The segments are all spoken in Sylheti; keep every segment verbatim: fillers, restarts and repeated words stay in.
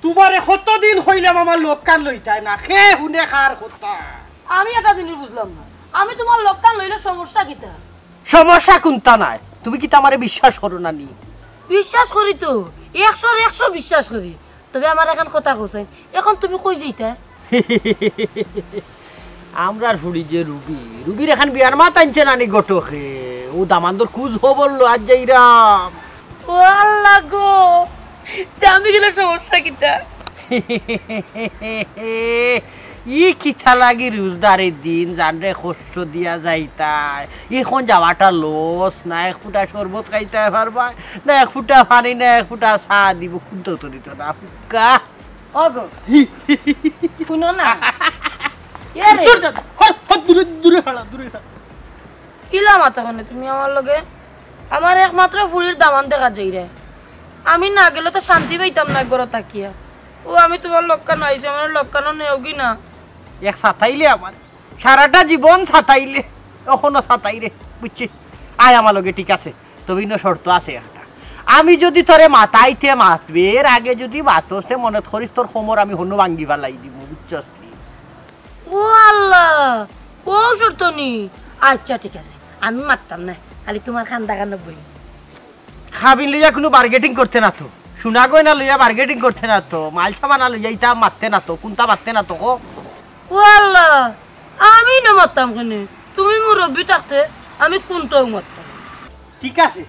তুমারে কতদিন কইলাম আমার লগ খান লইতায় না, কে হুনে কার কথা? আমি একটা জিনিস বুঝলাম না, আমি তুমার লগ খান লইলে সমস্যা কিতা? সমস্যা কুনতা নাই, তুমি কিতা আমারে বিশ্বাস করো না নি? বিশ্বাস করি তো, একশোর একশো বিশ্বাস করি। তবে আমার একখান কথা কও চাই, এখন তুমি কই যাইতায়? আমরার ফুড়ি যে রুবি, রুবির একখান বিয়ার মাত আনছে নানি ঘটকে, অউ দামান্দর খুজ খবর লওয়াত যাইরাম। ও আল্লাহ গো, তে আমি গেলে সমস্যা কিতা? ই কিতা লাগি রুজদারির দিন জানরে কষ্ট দিয়া যাইতায়? ইখন যাওয়াটা লস, না এক ফুটা শরবত খাইতায় পারবায়, না এক ফুটা পানি, না এক ফুটা চা দিবো, কুন্তাউ তো দিতো না, হুক্কা। ওগো, হুনো না। এরে। দূরে যা, হর, হর, দূরে, দূরে হারা, দূরে হারা। কিলা মাতো কেনে তুমি আমার লগে? আমার একমাত্র ফুড়ির দামান দেখাত যাইরায়। আমি না গেলে তো শান্তি পাইতাম না ঘরো থাকিয়া। ও, আমি তুমার লগ খানো আইছি, আমার লগ খানো নেওগি না। এক সাতাইলে আমার, সারাটা জীবন সাতাইলে, অখনো সাতাইরে, বুঝছি? আয় আমার লগে, ঠিক আছে, তবে ইনো শর্ত আছে একটা। আমি যুদি তোরে মাতাইতে মাতবে, এর আগে যুদি মাতস, তে মনে করিস তোর কোমর আমি হনো ভাঙ্গি ফালাই দিমু, বুঝছস নি? ও আল্লাহ, ও শর্ত নি? আচ্ছা, ঠিক আছে, আমি মাততাম না, খালি তুমার কান্দা কান্দা বই। কাবিন লইয়া কুনু বার্গেটিং করতে না তো, সোনা গয়না লইয়া বার্গেটিং করতে না তো, মাল সামানা লইয়া ইতা মাততে না তো, কুন্তা মাততে না তো, কও। ও আল্লাহ, আমি না মাততাম কেনে? তুমি মুরব্বি থাকতে আমি কুন্তাউ মাততাম। ঠিক আছে,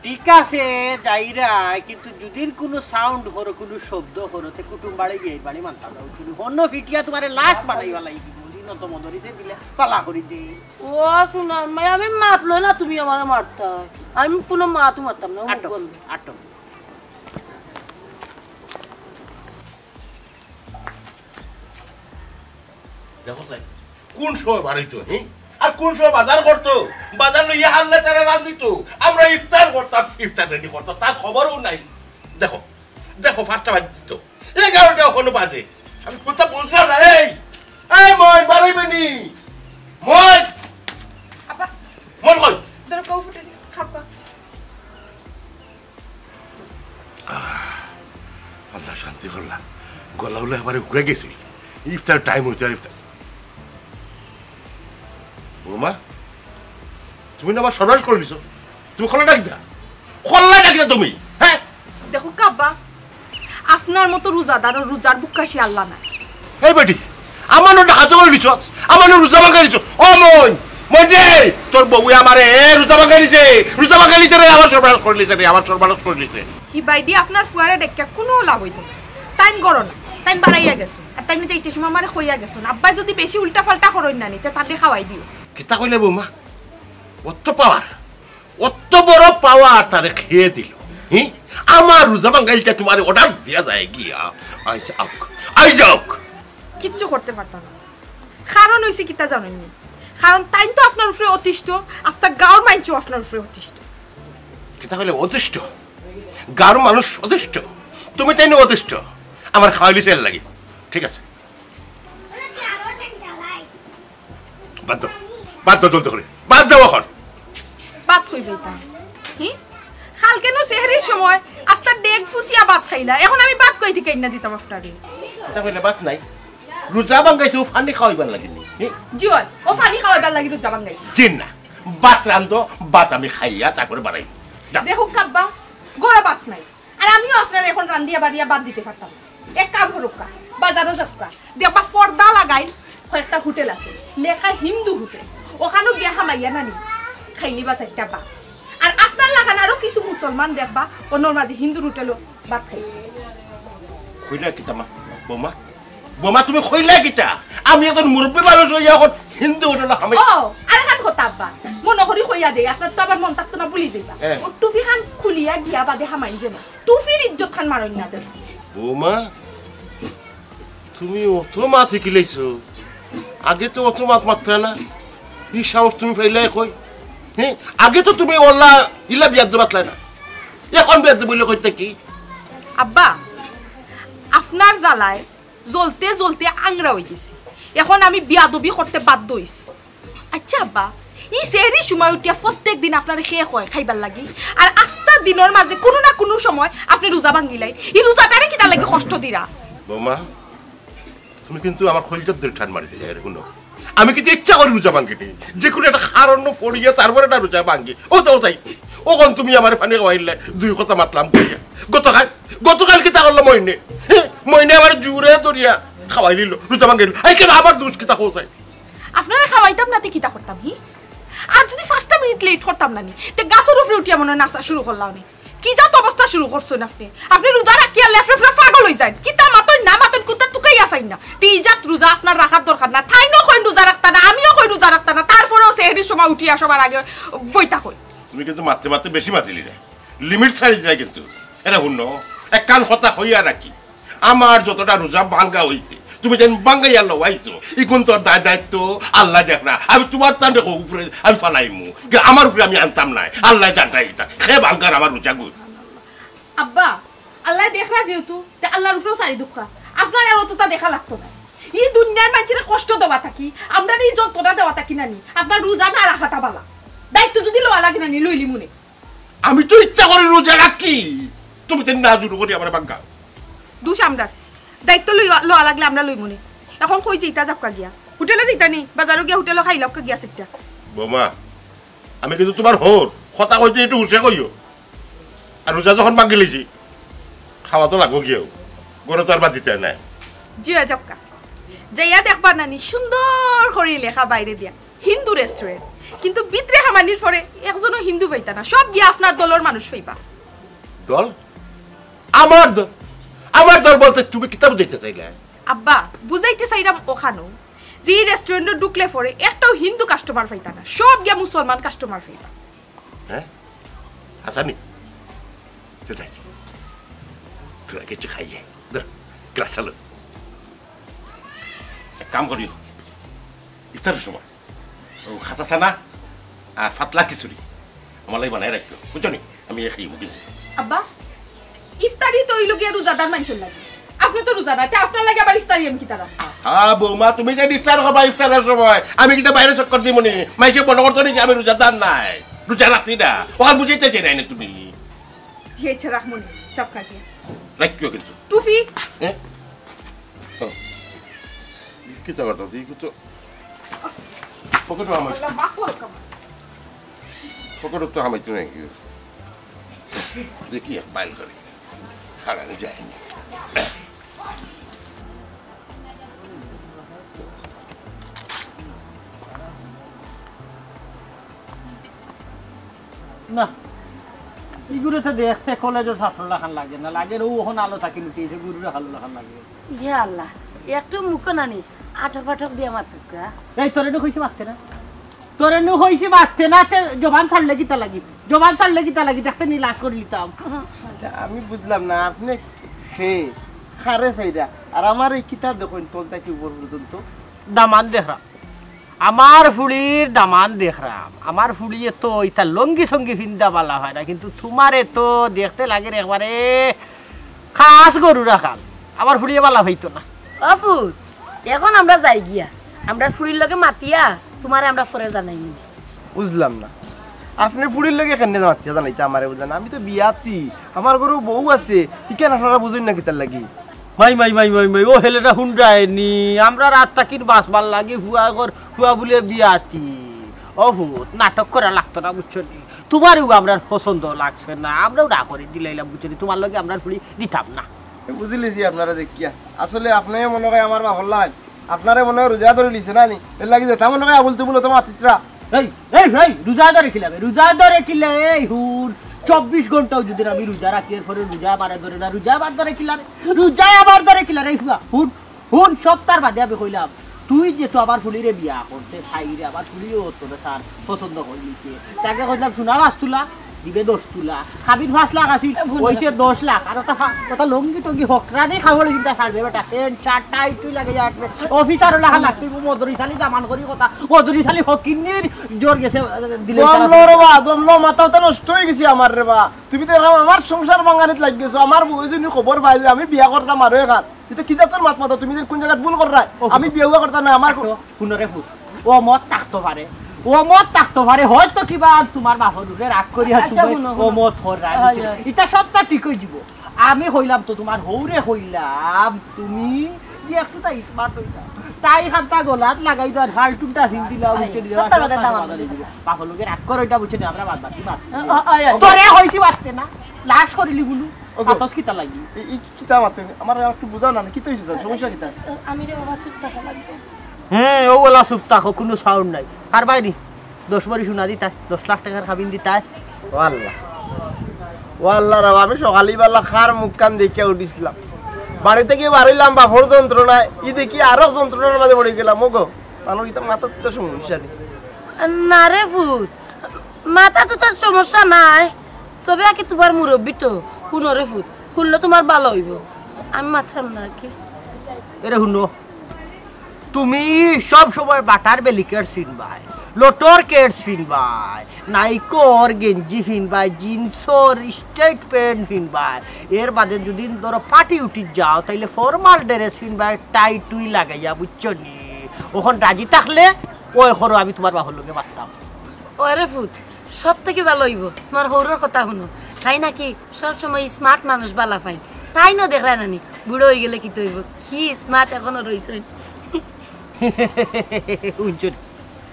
ঠিক আছে, যাইরায়, কিন্তু যুদি কুনু সাউন্ড করো, কুনু শব্দ করো, তে কুটুম বাড়ি বিয়াইর বাড়ি মানতাম না, বুঝছো নি? হনো ফিটিয়া তুমারে লাশ বানাইবা লাগি, বুঝি না তো মদরিতে দিলে পালা করি দে। ও সোনার মাই, আমি মাতলে না তুমি আমারে মারতায়, আমি কুনু মাতউ মাততাম না, মুখ আটক, বন্ধ। আটক। দেখো চাই, কুন সময় বারইতো, হি? আর কুন সময় বাজার করতো? বাজার লইয়া আনলে তারা রান্ধিতো, আমরা ইফতার করতাম, ইফতার রেডি করতাম, তার খবরও নাই। দেখো, দেখো, পাঁচটা বাজিতো, এগারোটা অখনো বাজে। আমি কথা বুঝলাম না। এই, এই মইন, বারইবে নি? মইন! আব্বা, মইন কই? ধরো, কও ফুটে নি, খাব্বা। আহ, আল্লাহ, শান্তি করলাম। গলা উলা একেবারে উগড়ে গেছিল। ইফতার টাইম অইতো আর ইফতার। বৌমা, তুমি না আমার সর্বনাশ করি দিছো। তুমি করলাটা কিতা? করলাটা কিতা তুমি? হ্যাঁ? দেখো আব্বা, আপনার মতো রোজাদার ও রোজার বুক কাশি আল্লাহ নাই। এই বেটি, আমারে হাজা করি দিছস, আমারে রোজা ভাঙ্গাই দিছস। ও মইন, মইন রে, তোর বউয়ে আমারে, এ, রোজা ভাঙ্গাই দিছে, রোজা ভাঙ্গাই দিছে রে, আমার সর্বনাশ করি দিছে রে, আমার সর্বনাশ করি দিছে। হি বাইদি আপনার ফুয়ারে ডাকিয়া কুনু লাভ অইতো না। তাইন ঘরো না, তাইন বারইয়া গেছইন। আর তাইন যাইতে সময় আমারে কইয়া গেছইন, আব্বায় যুদি বেশি উল্টা পাল্টা করইন না নি, তে তানরে খাওয়াই দিও। কিতা কইলে বৌমা? অত পাওয়ার, অত বড় পাওয়ার তারে কে দিল? হি? আমার রোজা ভাঙ্গাইলটা তুমারে অর্ডার দিয়া যায় গিয়া। আইজ আউক, আইজ আউক। কিচ্ছু করতে পারতা না। কারণ অইছে কিতা জানইন নি? কারণ তাইন তো আপনার উপরে অতিষ্ঠ, আস্তা গাঁওর মাইনষেও আপনার উপরে অতিষ্ঠ। কিতা কইলে অতিষ্ঠ? গাঁওর মানুষ অতিষ্ঠ? তুমি তাইন অতিষ্ঠ? আমারে খাওয়াইলিছে এর লাগি। ঠিক আছে। বাদ দেও, বাদ দেও জলদি করি, বাদ দেও অখন। বাদ কই দিতা? হি? কালকে নু সেহরির সময় আস্তা ডেগ ফুসিয়া বাত খাইলা, অখন আমি বাত কই থাকি আইনা দিতাম আপনারে? কিতা কইলে বাত নাই? রোজা ভাঙ্গাইছে, অউ পানি খাওয়াইবার লাগি নি? হি? জি অয়, অউ পানি খাওয়াইবার লাগি রোজা ভাঙ্গাইছে। জি না, বাত রান্ধো, বাত আমি খাইয়া তারপরে বারইমু। যাও। দেখো আব্বা, ঘরো বাত নাই। আর আমিও আপনারে অখন রান্ধিয়া বাড়িয়া বাত দিতে পারতাম না। এক কাম করউক্কা, বাজারো যাউক্কা, দেখবা পর্দা লাগাইল কয়েকটা হোটেল আছে, লেখা হিন্দু হোটেল, অখানো গিয়া হামাইয়া নানি খাইলিবা চাইরটা বাত। আর আপনার লাখান আরো কিছু মুসলমান দেখবা অনর মাঝে হিন্দু হোটেলো বাত খাইলিবা। কইলা কিতা মা, বৌমা? বৌমা, তুমি কইলা কিতা? আমি একজন মুরব্বি মানুষ অইয়া অখন হিন্দু হোটেলো হামাই। ও, আরেকখান কথা আব্বা, মনো করি কইয়া দেই, আপনার তো আবার মন থাকতো না, ভুলি যাইবা। হ্যাঁ। অউ টুপিখান খুলিয়া গিয়া বাদে হামাইন যেন, টুপির ইজ্জতখান মারইন না যেন। বৌমা, তুমি অত মাত হিকিলাইছো, আগে তো অত মাত মাততা না, ই সাহস তুমি পাইলায় কই? হে, আগে তো তুমি অলা ইলা বেয়াদ্দব আছলায় না, অখন বেয়াদ্দব অইলে কই থাকি? আব্বা, আপনার জ্বালায় জ্বলতে জ্বলতে আংরা অইগেছি। অখন আমি বেয়াদবি করতে বাধ্য অইছি। আচ্ছা আব্বা, ই সেহরির সময় উঠিয়া প্রত্যেক দিন আপনারে কে কয় খাইবার লাগি? আর আস্তা দিনর মাঝে কুনু না কুনু সময় আপনে রোজা ভাঙ্গিলাই, ই রোজাটারে কিতার লাগি কষ্ট দিরা? বৌমা, তুমি কিন্তু আমার কলিজার ধরি ঠান মারি দিলে রে। হুনো, আমি কিন্তু ইচ্ছা করি রোজা ভাঙ্গি নি, যে কুনু একটা কারণ পড়িয়া তারপরে না রোজা ভাঙ্গি। ও তো তাই, অখন তুমি আমারে পানি খাওয়াইলে দুই কথা মাতলাম কইয়া। গতকাল, গতকাল কিতা করলো মইনে? হে, মইনে আমারে জুরে ধরিয়া খাওয়াই নিল, রোজা ভাঙ্গি নিল। এই কেন আমার দোষ কিতা কও চাই? আপনারে খাওয়াইতাম না তে কিতা করতাম হি? আর যুদি পাঁচটা মিনিট লেট করতাম না নি, তে গাছর উপরে উঠিয়া মনে হয় নাচা শুরু করলাও নি। কি জাত অবস্থা শুরু করছইন আপনে? আপনে রোজা রাখিয়া লেফড়ে ফড়ে পাগল অইযাইন। কিতা মাতইন না মাতইন কুন্তা তুকাইয়া পাইন না। তে ই জাত রোজা আপনার রাখার দরকার না। তাইনও কইন রোজা রাখতা না, আমিও কই রোজা রাখতা না। তারপরেও সেহরির সময় উঠিয়া সবার আগে বইতা কই। তুমি কিন্তু মাততে মাততে বেশি মাতিলিরায়, লিমিট ছাড়ি দিলায় কিন্তু। এরে হুনো, একখান কথা কইয়া রাখি, আমার যতটা রোজা ভাঙ্গা অইছে, তুমি যেন ভাঙ্গাইয়া লওয়াইছো, ইগুন তো দায় দায়িত্ব আল্লায় দেখরা। আমি তুমার তানরে উপরে আমি ফালাইমু, কি আমার উপরে আমি আনতাম নায়। আল্লায় জানরা ইতা, কে ভাঙ্গার আমার রোজাগুন। আব্বা, আল্লায় দেখরা যেহেতু, তে আল্লার উপরেও ছাড়ি দেউক্কা। আপনার আর অতটা দেখা লাগতো না। ই দুনিয়ার মানষরে কষ্ট দেওয়া থাকি, আমরারে ই যন্ত্রণা দেওয়া থাকি না নি, আপনার রোজা না রাখাটা বালা। দায়িত্ব যুদি লওয়া লাগে না নি, লইলিমুনে। আমি তো ইচ্ছা করি রোজা রাখি, তুমি তো না জোর করি আমারে ভাঙ্গাও। দোষ আমরার, দায়িত্ব লওয়া লাগলে আমরা লইমুনে। অখন কই যাইতা, যাউক্কা গিয়া। হোটেলো যাইতা নি, বাজারো গিয়া হোটেলো খাইলাউক্কা গিয়া সেটা। বৌমা, আমি কিন্তু তুমার হউর, কথা কইতে একটু হুশে কইও। আর রোজা যখন ভাঙ্গিলিছি, খাওয়া তো লাগবো গিয়াউ, ঘরো তো আর বাদ দিতে নায়। জি অয়, যাউক্কা। যাইয়া দেখবা না নি, সুন্দর করি লেখা বাইরে দিয়া, হিন্দু রেস্টুরেন্ট। কিন্তু ভিতরে হামানির পরে একজনও হিন্দু পাইতা না, সব গিয়া আপনার দলর মানুষ পাইবা। দল? আমার দল? আমার দল বলতে তুমি কিতা বুঝাইতে চাইলায়? আব্বা, বুঝাইতে চাইরাম অখানউ যে ই রেস্টুরেন্টো ঢুকলে পরে একটাও হিন্দু কাস্টমার পাইতা না, সব গিয়া মুসলমান কাস্টমার পাইবা। হ্যাঁ? হাছা নি? তে যাই। তোরা কিছু খাইয়ে। ধর, গ্লাসটা লো। এক কাম করিও, ইফতারর সময় অউ কাঁচা চানা আর পাতলা খিচুড়ি আমার লাগি বানাই রাখিও, বুঝছো নি? আমি এ খাইমু কিন্তু। আব্বা, ইফতারি তো অইলো গিয়া রোজাদার মানষর লাগি। আপনে তো রোজা নায়, তে আপনার লাগি আবার ইফতারি আমি কিতা রাখতাম? হ্যাঁ বৌমা, তুমি যে ইফতার করবা, ইফতারর সময় আমি কিতা বাইরে চক্কর দিমু নি? মাইনষে মনো করতো নি যে আমি রোজাদার নায়, রোজা রাখছি না। অখান বুঝাইতে চাইরায় না তুমি। জি আচ্ছা, রাখমু নি, সব কাজে। রাখিও কিন্তু। টুপি? হ্যাঁ? ও। কিতা করতাম? তুই তো পকেটো হামাই। আল্লাহ, বাপ ওর কাম। পকেটো তো হামাইতে নাই কি? দেখি এক বাইল করি। হারানি যায়নি। না, ইগুরে তো দেখতে কলেজর ছাত্র লাখান লাগে না, লাগে অউ অখন আলো থাকি উঠি আইছে, গুরুরে খালো লাখান লাগে। ইয়া আল্লাহ, একটু মুখো নানি আটক আটক দিয়া মাতুক্কা। এই তোরে নু কইছি মাততে না, তোরে নু কইছি মাততে না, তে জবান ছাড়লে কিতা লাগি? জবান ছাড়লে কিতা লাগি? দেখতে নি লাশ করি লিতাম। আচ্ছা, আমি বুঝলাম না, আপনে কে, কারে চাইরা, আর আমার এই কিতা দেখইন তল থাকি উপর পর্যন্ত? দামান দেখরাম। আমার ফুড়ির দামান দেখরাম। আমার ফুড়িয়ে তো ইতা লঙ্গি সঙ্গি ফিন্দা বালা পায় না, কিন্তু তুমারে তো দেখতে লাগের একবারে খাস গরু রাখাল। আমার ফুড়িয়ে বালা পাইতো না। ও ফুত, অখন আমরা যাই গিয়া। আমরার ফুড়ির লগে মাতিয়া তুমারে আমরা পরে জানাইমু। বুঝলাম না, আপনে ফুড়ির লগে কেনে মাতিয়া জানাইতা আমারে বুঝলাম না? আমি তো বিয়াতি, আমার ঘরো বউ আছে, ইখান আপনারা বুঝইন না কিতার লাগি? মাই, মাই, মাই, মাই, মাই, ও হেলেটা হুনরায়নি, আমরা রাত থাকির বাঁচবার লাগি ফুয়া ঘর, ফুয়া বুলে বিয়াতি। ও ফুত, নাটক করা লাগতো না, বুঝছো নি? তুমারেউ আমরার পছন্দ লাগছে না, আমরাউ না করি দিলাইলাম, বুঝছো নি? তুমার লগে আমরার ফুড়ি দিতাম না। বুঝিলিছি আপনারা দেখিয়া। আসলে আপনে মনে হয় আমার বাপর লাইন, আপনারে মনে হয় রোজা ধরিলিছে না নি? এর লাগি যেতা মনে হয় আবুল তুবুল অত মাতিত্রা। এই, এই, এই, রোজা ধরে কিলাবে? রোজা ধরে কিলা? এই হুন, চব্বিশ ঘন্টাও যুদি আমি রোজা রাখি, এরপরে রোজা আমারে ধরে না, রোজা আমার ধরে কিলারে? রোজা আমার ধরে কিলারে? এই ফুয়া, হুন, হুন, সপ্তাহ বাদে আমি কইলাম, তুই যে তো আমার ফুড়িরে বিয়া করতে চাইরে, আমার ফুড়িও তোরে স্যার পছন্দ করিলিছে। তাকে কইলাম, সোনা পাঁচ তুলা, দিবে দশ তুলা। হাবির পাঁচ লাখ আছিল, অইছে দশ লাখ। আর ওটা ফা-, ওটা লুঙ্গি টুঙ্গি হকরানি খাবার চিন্তা ছাড়বে বেটা। প্যান্ট, শার্ট, টাই টুই লাগে যায়। অফিসার ওলা হালা, তুই মদরি শালি দামান করি কথা। মদরি শালি ফকিন্নির জোর গেছে, দিলে দম তারা লো রে বা, দম লো, মাথা উতা নষ্ট অই গেছে আমার রে বা। তুমি তো এরকম আমার সংসার ভাঙানিত লাগি গেছো। আমার বউ যদি খবর পায় যে আমি বিয়া করতাম আরো এখান, ইতা কি জাতর মাত মাতো? তুমি যেন কোন জাগাত ভুল কররায়? ও, আমি বিয়া উয়া করতাম না, আমার একটু হুনরে ফুত। ও মত থাকতো পারে, ও মত থাকতো পারে, হয়তো কিবা তুমার বাপর উপরে রাগ করি আর আচ্ছা, তুমি হুনো, ও হুনো। মত হর রাগ অয়, অয়। ইটা সবটা ঠিক অই যিবো। আমি কইলাম তো তুমার হউরে কইলাম, তুমি ই একটু তাই smart অইতা। তাই খান্তা গলাত লাগাই দেওয়ার ফালটুটা ফিন দিলাও, অয়, বুঝছো নি? সত্তর বাদে দাম বাদে দিবো। বাপর লগে রাগ করো, ইটা বুঝছো নি? আমরা বাদ বাকি মাত। অ, অ, অয়, অয়। তোরে কইছি মাততে না, লাশ করিলি বুলু। ওগো। মাতস কিতা লাগি? ই, ই কিতা মাতে? আমার একটু বুঝাও না, কিতা অইছে জান? সমস্যা কিতা? আমি রে বাবা চুপ থাকা লাগবো। হুম, ও ওলা চুপ থাকো, কুনু sound নাই। আর বাইরে দশ ভরি সোনা দিতায়, দশ লাখ টেকার কাবিন দিতায়। ও আল্লাহ, ও আল্লাহ রে, আমি সকালবেলা কার মুখখান দেখিয়া উঠিছিলাম। বাড়ি থাকি বারইলাম বাপর যন্ত্রণায়, ই দেখি আরো যন্ত্রণার মাঝে পড়ি গেলাম। ওগো, মানুষ ইতা মাথাত তো সমস্যা নাই। না রে পুত, মাথাত তো তোর সমস্যা নাই, তবে আকি তুমার মুরব্বি তো, হুনো রে পুত, হুনলে তুমার ভালা অইবো, আমি মাতরাম না আকি। এরে হুনো, তুমি সব সময় বাটার বেলি কেটস ফিনবায়, লটর কেটস ফিনবায়, নাইকর গেঞ্জি ফিনবায়, জিন্সর straight pant ফিনবায়, এর বাদে যদি ধরো party উঠি যাও, তাইলে formal dress ফিনবায়, tie টুই লাগাইয়া, বুঝছো নি? অখন রাজি থাকলে ওই করো, আমি তুমার বাপর লগে মাততাম। ওরে পুত, সব থাকি ভালা অইবো তুমার হউরর কথা হুনো। তাই নাকি সব সময় smart মানুষ ভালা পাইন। তাইন দেখরায় না নি, বুড়া অই গেলে কিতা অইবো? কি smart এখনো রইছইন। হুনছো নি?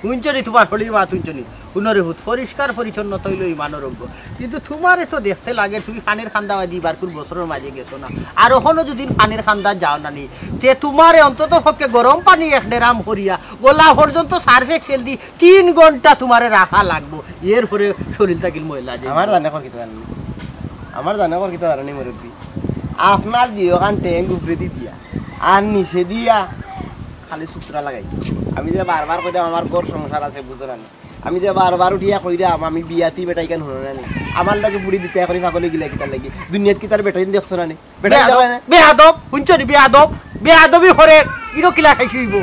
হুনছো নি, তুমার হলির মাত হুনছো নি? হুনো রে পুত, পরিষ্কার পরিচ্ছন্নতা অইলো ইমানর অঙ্গ। কিন্তু তুমারে তো দেখতে লাগে তুমি পানির কান্দা বাদি ইবার কুন বছরর মাঝে গেছো না। আর অখনো যদি পানির কান্দা যাও না নি, তে তুমারে অন্তত পক্ষে গরম পানি এক ড্রাম করিয়া গলা পর্যন্ত Surf Excel দি তিন ঘন্টা তুমারে রাখা লাগবো, এর পরে শরীর থাকিল ময়লা যাইবো। আমার জানে কর কিতা জানো নি? আমার জানে কর কিতা জানো নি, মুরব্বি? আপনার দিও খান টেং উপরে দি দিয়া, আর নিচে দিয়া খালি সুতরা লাগাই। আমি যে বারবার কইতাম আমার ঘর সংসার আছে, বুঝো না নি? আমি যে বারবার উঠিয়া কইরাম, আমি বিয়াতি বেটাইন হুনো না নি? আমার লগে বুড়ি দিতে করি পাগল অই গেলা কিতার লাগি? দুনিয়াত কিতার বেটাইন দেখছো না নি? বেটাইন বেয়াদব, দেখো না? বেয়াদব, হুনছো নি? বেয়াদব, বেয়াদবি করে, ইনো কিলা খাইছি অইবো?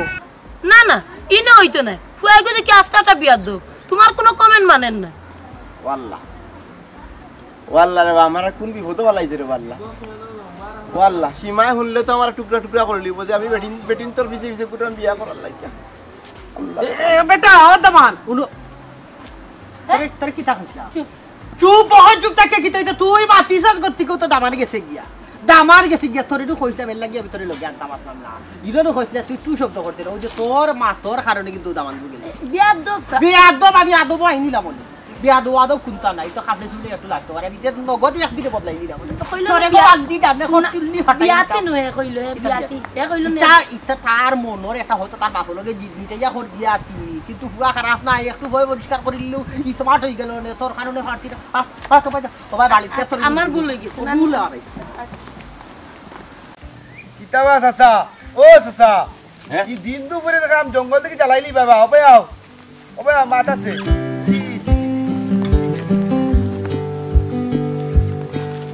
না, না, ইনো অইতো নায়। ফুয়াইগু দেখি আস্তা একটা বেয়াদব। তুমার কুনু comment মানের না। ওয়াল্লা। ওয়াল্লা রে বা, আমার কুন বিপদো ফালাইছে রে ওয়াল্লা। ওয়াল্লা, সীমায় হুনলে তো আমার টুকরা টুকরা করিলিবো যে আমি বেটিন, বেটিন তোর পিছে পিছে ঘুরতাম বিয়া করার লাগিয়া। এ, এ, বেটা, ও দামান, হুনো। তোরে, তোরে কিতা কইছিলাম? চুপ। চুপ, অখন চুপ থাকিয়া কিতা অইতো? তুই মাতিছস গতিকে তো দামান গেছে গিয়া। দামান গেছে গিয়া, তোরে তো কইছিলাম, এর লাগি আমি তোরে লগে আনতাম পারতাম না। ইনো তো কইছিলা, তুই টু শব্দ করতে না। ওই যে তোর মা, তোর কারণে কিন্তু দামান গেল। বেয়াদব তা। বেয়াদব, আমি আদব আইনিলাম বলে। বেয়াদব, আদব কুনতা নাই, তো খাবলে চুলে একটু লাগতে পারে। আমি যে নগদ একদিনে বদলাই নিলাম বলে। তো কইলো তোরে না, গো বাদ দি, জানে না, কর তুলনি ফাটাই বিয়াতি দিতাম। নয়, কইলো, এ বিয়াতি। এ কইলো না। ইতা, ইতা তার মনর একটা হয়তো তার বাপর লগে জিদ মিটাইয়া কর বিয়াতি। কিন্তু পুরা খারাপ না, একটু ভয় পরিষ্কার করিলেও smart অই গেল নে, তোর কারণে পারছি না। আ, আ, তো ভাই, ও ভাই, বাড়িতে আচ্ছা, চল। আমার ভুল অই গেছে, ও না? ভুল আর হইছে। কিতা বা চাচা? ও চাচা, হ্যাঁ? ই দিন দুপুরে দেখলাম জঙ্গল থাকি জ্বালাইলি বাবা, ও ভাই আও। ও ভাই, মাত আছে। ছি, ছি, ছি, ছি।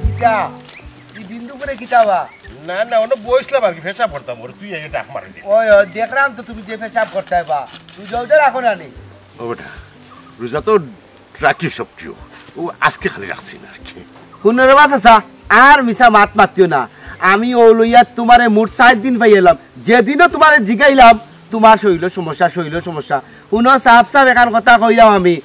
কিতা? ই দিন দুপুরে কিতা বা? না, না, অনো বইছলাম আর কি, পেশাব করতাম, ওরে তুই এই ডাক মারি দে। ওই, ওই, দেখলাম তো তুমি যে পেশাব করতায় বা। তুই জলদি রাখো না নি? ও বেটা, রোজা তো রাখি সবটিও, ও আজকে খালি রাখছি না আর কি। হুনো রে বা চাচা, আর মিছা মাত মাতিও না। আমি অউ লইয়া তুমারে মোট চাইর দিন পাইলাম। যেদিনও তুমারে জিগাইলাম, তুমার শরীলর সমস্যা, শরীলর সমস্যা। হুনো, সাফ সাফ এখান কথা কইলাম আমি,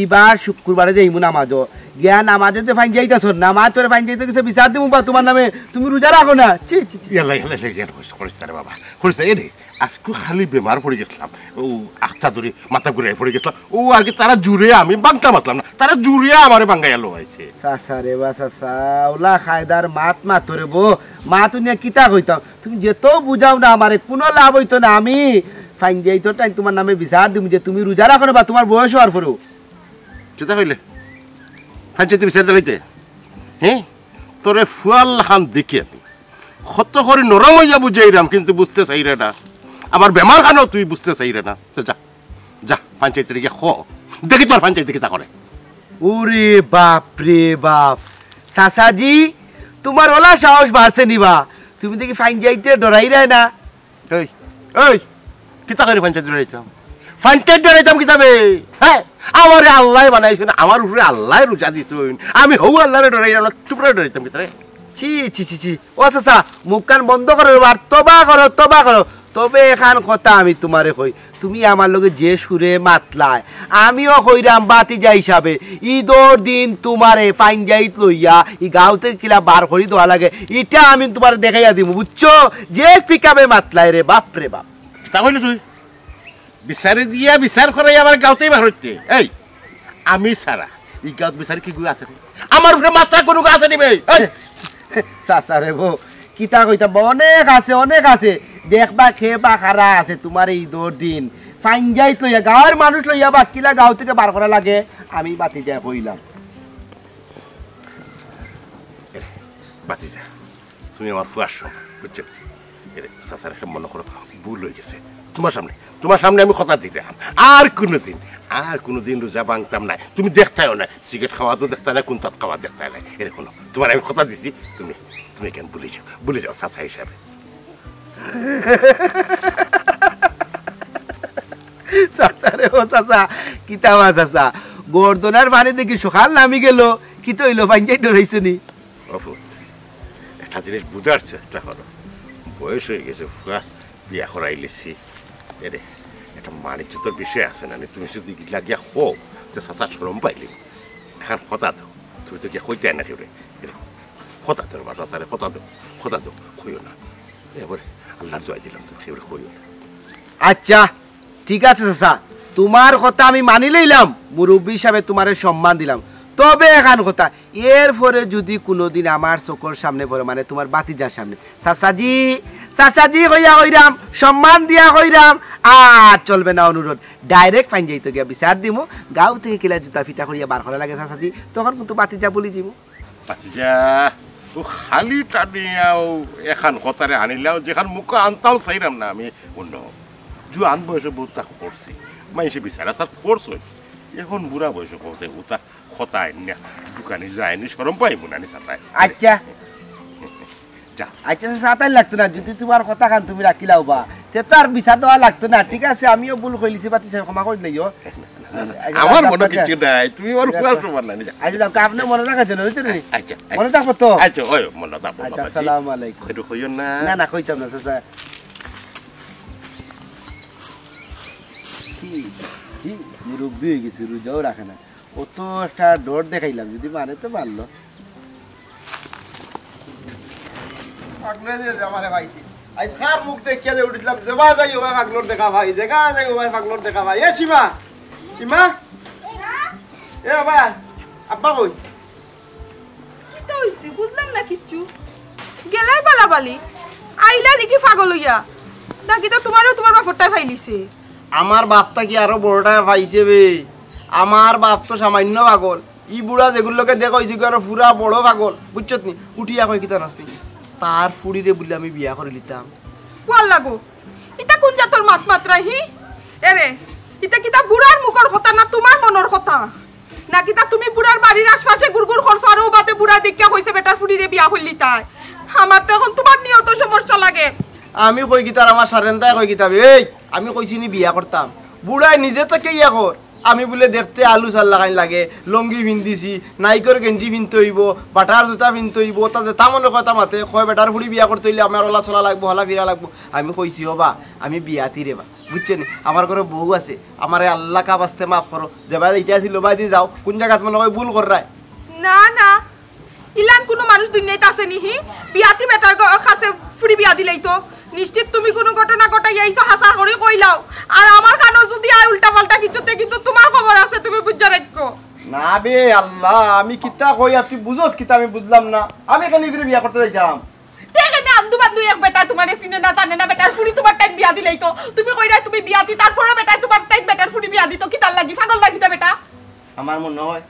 ইবার শুক্রবারে যাইমু নামাজো। গিয়া নামাজে যে ফাইন যাইতাছ, নামাজ তোরে ফাইন যাইতে গেছে বিচার দিমু বা তুমার নামে, তুমি রোজা রাখো না। ছি, ছি, ছি। ইয়াল্লা, ইয়াল্লা, ইয়াল্লা, ইয়াল্লা, করিস না রে বাবা, করিস না। এ রে, আজকে খালি বেমার পড়ি গেছলাম, ও আখতা ধরি মাথা ঘুরাই পড়ি গেছলাম। ও আর কি, তারা জুরে আমি বাংতা মাতলাম না, তারা জুরে আমারে বাঙ্গাইয়া লইছে। চাচা রে বা চাচা, ওলা কায়দার মাত মাতো রে বো, মাত নিয়া কিতা কইতাম? তুমি যেত বুঝাও না আমারে, কুনু লাভ অইতো না। আমি ফাইন যাইতো টাইম তুমার নামে বিচার দিমু যে তুমি রোজা রাখো না বা তুমার বয়স অওয়ার পরেও। কিতা কইলে? ফাইন যাইতে বিচার দিলাইতে? হ্যাঁ? তোরে ফুয়ার লাখান দেখি আমি। কত করি নরম অইয়া বুঝাইরাম, কিন্তু বুঝতে চাইরে না। আমার বেমার খানো তুই বুঝতে চাইরে না। তো যা, যা, পঞ্চায়েতরে গিয়া ক। দেখি তোর পঞ্চায়েতে কিতা করে। ওরে বাপ রে বাপ। চাচাজি, তুমার ওলা সাহস বাড়ছে নি বা? তুমি দেখি ফাইন যাইতে ডরাইরায় না। এই, এই, কিতা করি পঞ্চায়েত ডরাইতাম? পঞ্চায়েত ডরাইতাম কিতাবে? হ্যাঁ? আমারে আল্লায় বানাইছইন, আমার উপরে আল্লায় রোজা দিছইন। আমি হউ আল্লারে ডরাইরাম না, তুমরারে ডরাইতাম কিতারে? ছি, ছি, ছি, ছি। ও চাচা, মুখখান বন্ধ করো, আর তবা করো, তবা করো। তবে এখান কথা আমি তুমারে কই, তুমি আমার লগে যে সুরে মাতলায়, আমিও কইরাম ভাতিজা হিসাবে, ইদর দিন তুমারে পাঞ্জাইত লইয়া ই গাঁও থাকি কিলা বার করি দেওয়া লাগে, ইটা আমি তুমারে দেখাইয়া দিমু, বুঝছো? যে পিকআপে মাতলায় রে বাপ রে বাপ। তা কইলে তুই বিচারে দিয়া বিচার করাই আবার গাঁওতেই বার হইতে। এই, আমি ছাড়া ই গাঁওত বিচারে কি গুই আছে রে? আমার উপরে মাতরার কুনু গু আছে নি বে? এই! চাচা রে বো, কিতা কইতাম বা, অনেক আছে, অনেক আছে। দেখবা খে বা খারা আছে তুমারে ইদর দিন। পাঞ্জাইত লইয়া, গাঁওর মানুষ লইয়া বা কিলা গাঁও থাকি বার করা লাগে, আমি ভাতিজায় কইলাম। ভাতিজা, তুমি আমার ফুয়ার সমান, বুঝছো? এরে, চাচার একটা মনে করো ভুল হয়ে গেছে। তুমার সামনে, তুমার সামনে আমি কথা দিলাম, আর কোনোদিন, আর কোনোদিন রোজা ভাঙতাম না। তুমি দেখতায়ও না, সিগারেট খাওয়া তো দেখতায় না, কোন তাত খাওয়া দেখতায় না। এরে হুনো, তুমারে আমি কথা দিছি, তুমি, তুমি কেন ভুলে যাও, ভুলে যাও চাচা হিসাবে। চাচা রে, ও চাচা, কিতা বা চাচা, গর্দনার পানি দেখি সকাল নামি গেল, কিতা অইলো, পাঞ্জাই ডরাইছো নি? ও পুত, একটা জিনিস বুঝার চেষ্টা করো। বয়স হয়ে গেছে, ফুয়া বিয়া করাইলিছি। এরে, একটা মান ইজ্জতর বিষয় আছে না নি? তুমি যদি লাগিয়া কও, তো চাচা শরম পাইলি। এখন কথা দাও, তুমি তো গিয়া কইতে না কেউরে। এরে, কথা দাও বা চাচারে, কথা দাও, কথা দাও, কইও না। এবারে আল্লাহর দোয়াই দিলাম, তুমি কেউরে কইও না। আচ্ছা, ঠিক আছে চাচা, তুমার কথা আমি মানি লইলাম, মুরব্বি হিসাবে তুমারে সম্মান দিলাম। তবে এখান কথা, এরপরে যদি কুনুদিন আমার চকুর সামনে পড়ে, মানে তুমার ভাতিজার সামনে, "চাচাজি, চাচাজি" কইয়া কইরাম, সম্মান দিয়া কইরাম, আর চলবে না অনুরোধ, ডাইরেক্ট পাঞ্জাইত গিয়া বিচার দিমু, গাঁও থাকি কিলা জুতা ফিটা করিয়া বার করা লাগে চাচাজি, তখন কিন্তু ভাতিজা ভুলি যিমু। ভাতিজা, ও খালি টানিয়া ও এখান কথারে আনিলাও, যেখান মুখে আনতাম চাইরাম না আমি অন্য। জুয়ান বয়সে বহুততা করছি, মাইনষে বিচার আচার করছে। এখন বুড়া বয়সে করছে, উতা কথা আইন না, দোকানে যায়নি, শরম পাইব না নি চাচায়। আচ্ছা। যা। আচ্ছা, চাচা, তাই লাগতো না, যদি তুমার কথাখান তুমি রাখিলাও বা, তে তো আর বিচার দেওয়া লাগতো না। ঠিক আছে, আমিও ভুল কইলিছি, ভাতিজা, ক্ষমা করি দিও। আমার মনে কিচ্ছু নাই, তুমি আমার ফুয়ার সমান না নি, যা। আচ্ছা, যাও, আপনি মনে রাখার জন্য, বুঝছেন নি? আচ্ছা, আচ্ছা। মনে থাকবো তো? আচ্ছা, ওই মনে থাকবো, আচ্ছা, বাবাজি। আসসালামু আলাইকুম। একটু কইও না। না, না, কইতাম না, চাচা। কি, কি, মুরব্বি হয়ে গেছে, রোজাও রাখে না। ও তো একটা ডর দেখাইলাম, যদি মানে তো মানলো। পাগলে যে আমারে পাইছে। আইজ কার মুখ দেখিয়া যে উঠিলাম, যেবা যাই ওবা পাগলর দেখা পাই, যেগা যাই ওবা পাগলর দেখা পাই। এ সীমা, সীমা? এ বাবা, আব্বা কই? কিতা অইছে? বুঝলাম না কিচ্ছু। গেলাই বালাবালি, আইলা দেখি পাগল অইয়া। না কিতা তুমারেও তুমার বাপরটায় পাইলিছে? আমার বাপ থাকি আরো বড়টায় পাইছে বে। আমার বাপ তো সামান্য পাগল। ই বুড়া যেগুর লগে দেখা অইছে, ইগু আরো পুরা বড় পাগল, বুঝছত নি? উঠিয়া কয় কিতা নাস্তি? তার ফুড়িরে বুলে আমি বিয়া করিলিতাম। ওয়াল্লা গো, ইতা কুন জাতর মাত মাতরা হি? এরে, ইতা কিতা বুড়ার মুখর কথা না তুমার মনর কথা? না কিতা তুমি বুড়ার বাড়ির আশপাশে গুড়গুড় করছো আর ও বাদে বুড়া দেখিয়া কইছে বেটার ফুড়িরে বিয়া করিলিতায়? আমার তো এখন তুমার নিয়ত সমস্যা লাগে। আমি কই কিতা আর আমার সারেন্দায় কয় কিতা বে? এই, আমি কইছি নি বিয়া করতাম? বুড়ায় নিজে থাকি ইয়া কর। আমি বুলে দেখতে আলু চাল লাখান লাগে, লুঙ্গি পিন্দিছি, নাইকর গেঞ্জি পিনতে অইবো, বাটার জুতা পিনতে অইবো, তা যেতা মনে কয় তা মাতে, কয় বেটার ফুড়ি বিয়া করতে অইলে আমার অলা চলা লাগবো, হলা ফিরা লাগবো। আমি কইছি, "ও বা, আমি বিয়াতি রে বা, বুঝছো নি? আমার ঘরো বউ আছে, আমারে আল্লাহ কা বাস্তে মাফ করো, যেবায় ইতা আছিল, ওবায়দি যাও, কুন জাগাত মনে কয় ভুল কররায়।" না, না, ইলান কুনু মানুষ দুনিয়াত আছে নি হি? বিয়াতি বেটার গ-, কাছে ফুড়ি বিয়া দিলাইতো। নিশ্চিত তুমি কুনু ঘটনা ঘটাইয়া আইছো, হাছা করি কইলাও। আর আমার কানো যদি আয় উল্টা পাল্টা কিছু, তে কিন্তু তুমার খবর আছে, তুমি বুঝা রাখো। না বে আল্লাহ, আমি কিতা কই আর তুই বুঝস কিতা, আমি বুঝলাম না। আমি কেনে ইগুরে বিয়া করতে যাইতাম? তে কেনে আন্দু বান্দু এক বেটায় তুমারে চিনে না জানে না, বেটার ফুড়ি তুমার টাইম বিয়া দিলাইতো। তুমি কইরায় তুমি বিয়াতি, তারপরে বেটায় তুমার টাইম বেটার ফুড়ি বিয়া দিতো, কিতার লাগি? পাগল লাগি তা বেটা। আমার মনে হয়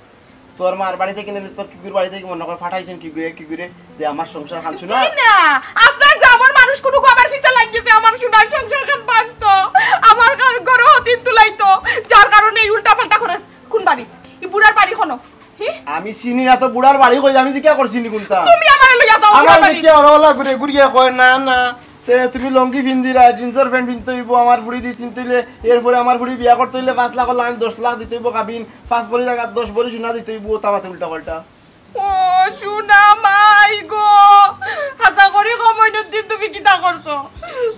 তোর মার বাড়ি থাকি নাইলে তোর কিগুর বাড়ি থাকি মনে কয় ফাটাইছইন কিগুরে, কিগুরে, যে আমার সংসার খান শুনা। জি না, আপনার গ্রামর মানুষ কুনু আমার পিছে লাগি গেছে, আমার সোনার সংসার খান ভাঙতো, আমার ঘ-, ঘরো হতিন তুলাইতো, যার কারণে এই উল্টা পাল্টা করে। কুন বাড়ি? ই বুড়ার বাড়ি কুনো? হি? আমি চিনি না তো বুড়ার বাড়ি কই, আমি জিজ্ঞা করছি নি কুনটা? তুমি আমারে লইয়া যাও আমার বুড়ার বাড়ি। জিজ্ঞা ওরা ওলা ঘুরে ঘুরিয়া কয়, "না, না।" তে তুমি লুঙ্গি পিন্দিরায়, জিন্সর প্যান্ট পিনতে অইবো, আমার ফুড়ি দি চিনতে অইলে, এরপরে আমার ফুড়ি বিয়া করতে অইলে পাঁচ লাখ লাখান, দশ লাখ দিতে অইবো কাবিন, পাঁচ ভরি জাগাত দশ ভরি সোনা দিতে অইবো, তা মাতে উল্টা পাল্টা। ও সোনা মাই গো, হাছা করি কও মইনুদ্দিন, তুমি কিতা করছো?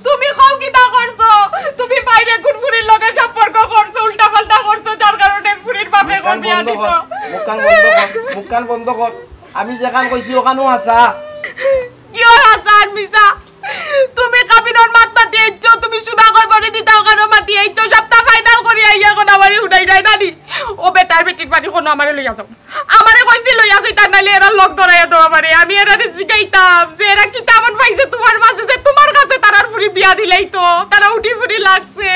তুমি কও কিতা করছো? কান বন্ধ কর। আমি যেখান কইছি ওখানও হাছা। কিওর হাছা আর মিছা? তুমি কাবিনর মাত মাতি আইছো, তুমি সোনা কই বড়ি দিতা ওখানও মাতি আইছো, সবটা ফাইনাল করি আইয়া কোন আমারে হুনাই নাই নানি। ও বেটার বেটির বাড়ি কোনো আমারে লইয়া যাও। আমারে কইছি লইয়া যাইতা, নাইলে এরা লগ ধরাইয়া দেও আমারে। আমি এরারে জিগাইতাম যে এরা কিতা এমন পাইছে তোমার মাঝে যে তোমার কাছে তারার ফুরি বিয়া দিলাইতো, তারা উঠি ফুরি লাগছে।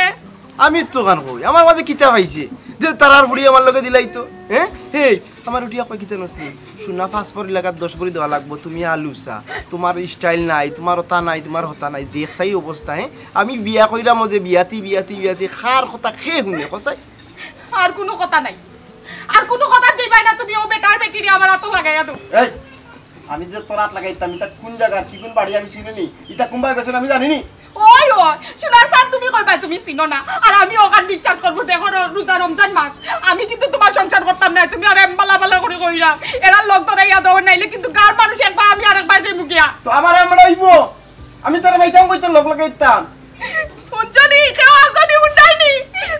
আমি তো কান কই, আমার মাঝে কিতা পাইছে যে তারার ফুরি আমার লগে দিলাইতো? হ্যাঁ, হেই, আমার উঠিয়া কয় কিতা নসনি? সোনা পাঁচ ভরি লাগাত দশ ভরি দেওয়া লাগবো, তুমি আলুসা, তোমার স্টাইল নাই, তোমার হতা নাই, তোমার হতা নাই, দেখ চাই অবস্থা, হ্যাঁ? আমি বিয়া কইরাম যে বিয়াতি, বিয়াতি, বিয়াতি, কার কথা কে হুনে, কসাই? আর কোনো কথা নাই, আর কোনো কথা যাইবায় না তুমি, ও বেটার বেটিরে আমার আতো লাগাইয়া দেও। এই, আমি যে তোর আত লাগাইতাম, ইটা কোন জাগা, কি কোন বাড়ি আমি চিনি নি, ইটা কোনবায় গেছেন আমি জানি নি। ওই, ওই, সোনার চান তুমি কইবায় তুমি চিনো না, আর আমি ওখান বিশ্বাস করবো, দেখো র-, রোজা রমজান মাস, আমি কিন্তু তোমার সংসার করতাম না, তুমি আর এমবালা বালা করে কইরা, এরা লগ ধরাইয়া দেও, নাইলে কিন্তু গাঁর মানুষ একবার আমি আর একবার যাইমু গিয়া। তো আমার আমরা অইবো, আমি তারে পাইতাম কই তোর লগ লাগাইতাম। হুনছো নি, কেউ আছো নি, হুনরায় নি,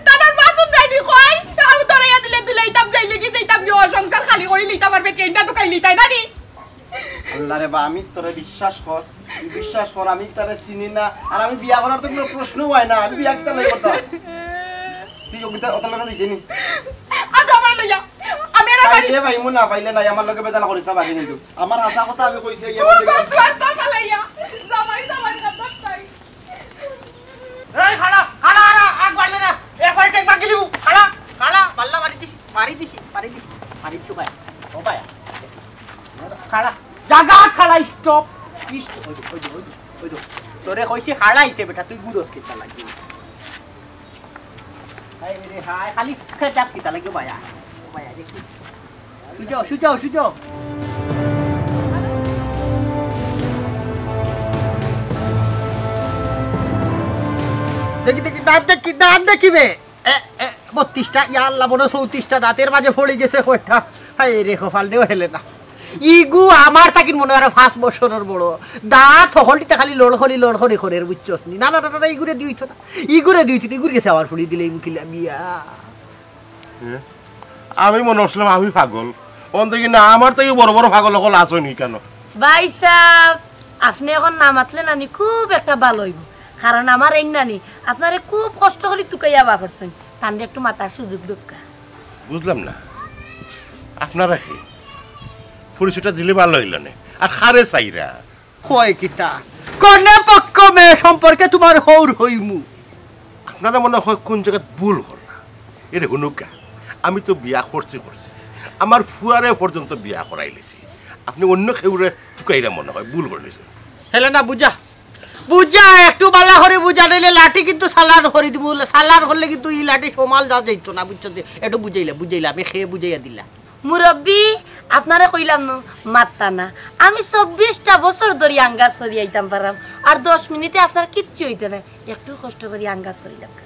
তারার মাত হুনরায় নি, কই, আমি ধরাইয়া দিলে দিলাইতাম, যাইলে কি যাইতাম গিয়া, সংসার খালি করি লিতাম, আর বেকেইনটা ঢুকাই লিতায় না নি। আল্লাহ রে বা, আমি তোরে বিশ্বাস কর, তুই বিশ্বাস কর, আমি তারে চিনি না, আর আমি বিয়া করার তো কোনো প্রশ্নও হয় না, আমি বিয়া কিতা লাগি করতাম? তুই ওকে ওটার লগে দিতে নি? আর আমার লইয়া, আমি এরা বাড়ি পাইলে পাইমু, না পাইলে নাই, আমার লগে বেজাল করিস না বাকি কিন্তু। আমার হাছা কথা আমি কইছি, এই ও আমার লগে বাপ, বাপ, বাপ, আলাইয়া, জামাই, জামাই, বাপ, বাপ, তাই। এই খাড়া, খাড়া, খাড়া, আগ বাড়লে না, একবারে টেক বাকি লিবু, খাড়া, খাড়া, বাল্লা মারি দিছি, মারি দিছি, মারি দিছি, মারি দিছি, ভাই, ও ভাই, খাড়া, জাগা খাড়া, স্টপ, স্টপ, ওই যে, ওই যে, ওই যে, ওই যে, তোরে কইছি খাড়া ইতে বেটা, তুই গুরস কিতা লাগি? হায় রে হায়, খালি খেতাস কিতা লাগি, ভাই, ও ভাই, দেখি। সুজা, সুজা, সুজা। দেখি, দেখি, দাঁত দেখি, দাঁত দেখি বে। এ, এ, বত্রিশটা, ইয়া আল্লাহ, মনে হয় চৌত্রিশটা দাঁতের মাঝে পড়ি গেছে কয়টা। হায় রে, কপাল দেও হেলে না। ইগু আমার তাকিন মনে হয় আরো পাঁচ বছরের বড়। দাঁত হকলটিতে খালি লড়খড়ি, লড়খড়ি করে, বুঝছস নি? না, না, না, না, না, ইগুরে দিই তো না। ইগুরে দিই তো না, ইগুর গেছে আমার ফুড়ি দিলে ইমুকিলা বিয়া। হ্যাঁ? আমি মনে করছিলাম আমি পাগল, অন দেখি না, আমার থাকি বড় বড় পাগল অকল আছইন কেন? ভাই সাহেব, আপনে অখন না মাতলে নানি খুব একটা ভালা অইবো, কারণ আমার এই নানি আপনারে খুব কষ্ট করি তুকাইয়া বার করছইন, তানরে একটু মাতার সুযোগ দেউক্কা। বুঝলাম না, আপনারা কি পরিচয়টা দিলে ভালা অইলো নে, আর কারে চাইরা? কয় কিতা? কনে পক্ষ মেয়ে সম্পর্কে তুমার হউর হইমু। আপনারা মনে হয় কোন জাগাত ভুল কররা। এরে হুনুক্কা, আমি তো বিয়া করছি করছি, আমার ফুয়ারে পর্যন্ত বিয়া করাইলিছি। আপনে অন্য কেউরে তুকাইরা মনে হয় ভুল করিলিছইন। হেলে না বুঝা, বুঝা, একটু ভালা করি বুঝা, নাইলে লাঠি কিন্তু চালান করি দিমু। চালান করলে কিন্তু ই লাঠি সমাল যা যাইতো না, বুঝছো? একটু বুঝাইলা, বুঝাইলা, আমি কে বুঝাইয়া দিলা। মুরব্বি, আপনারে কইলাম নু, মাততা না। আমি চব্বিশটা বছর ধরি আঙ্গাজ করি আইতাম পাররাম, আর দশ মিনিটে আপনার কিচ্ছু অইতো নায়। একটু কষ্ট করি আঙ্গাজ করি লাগা।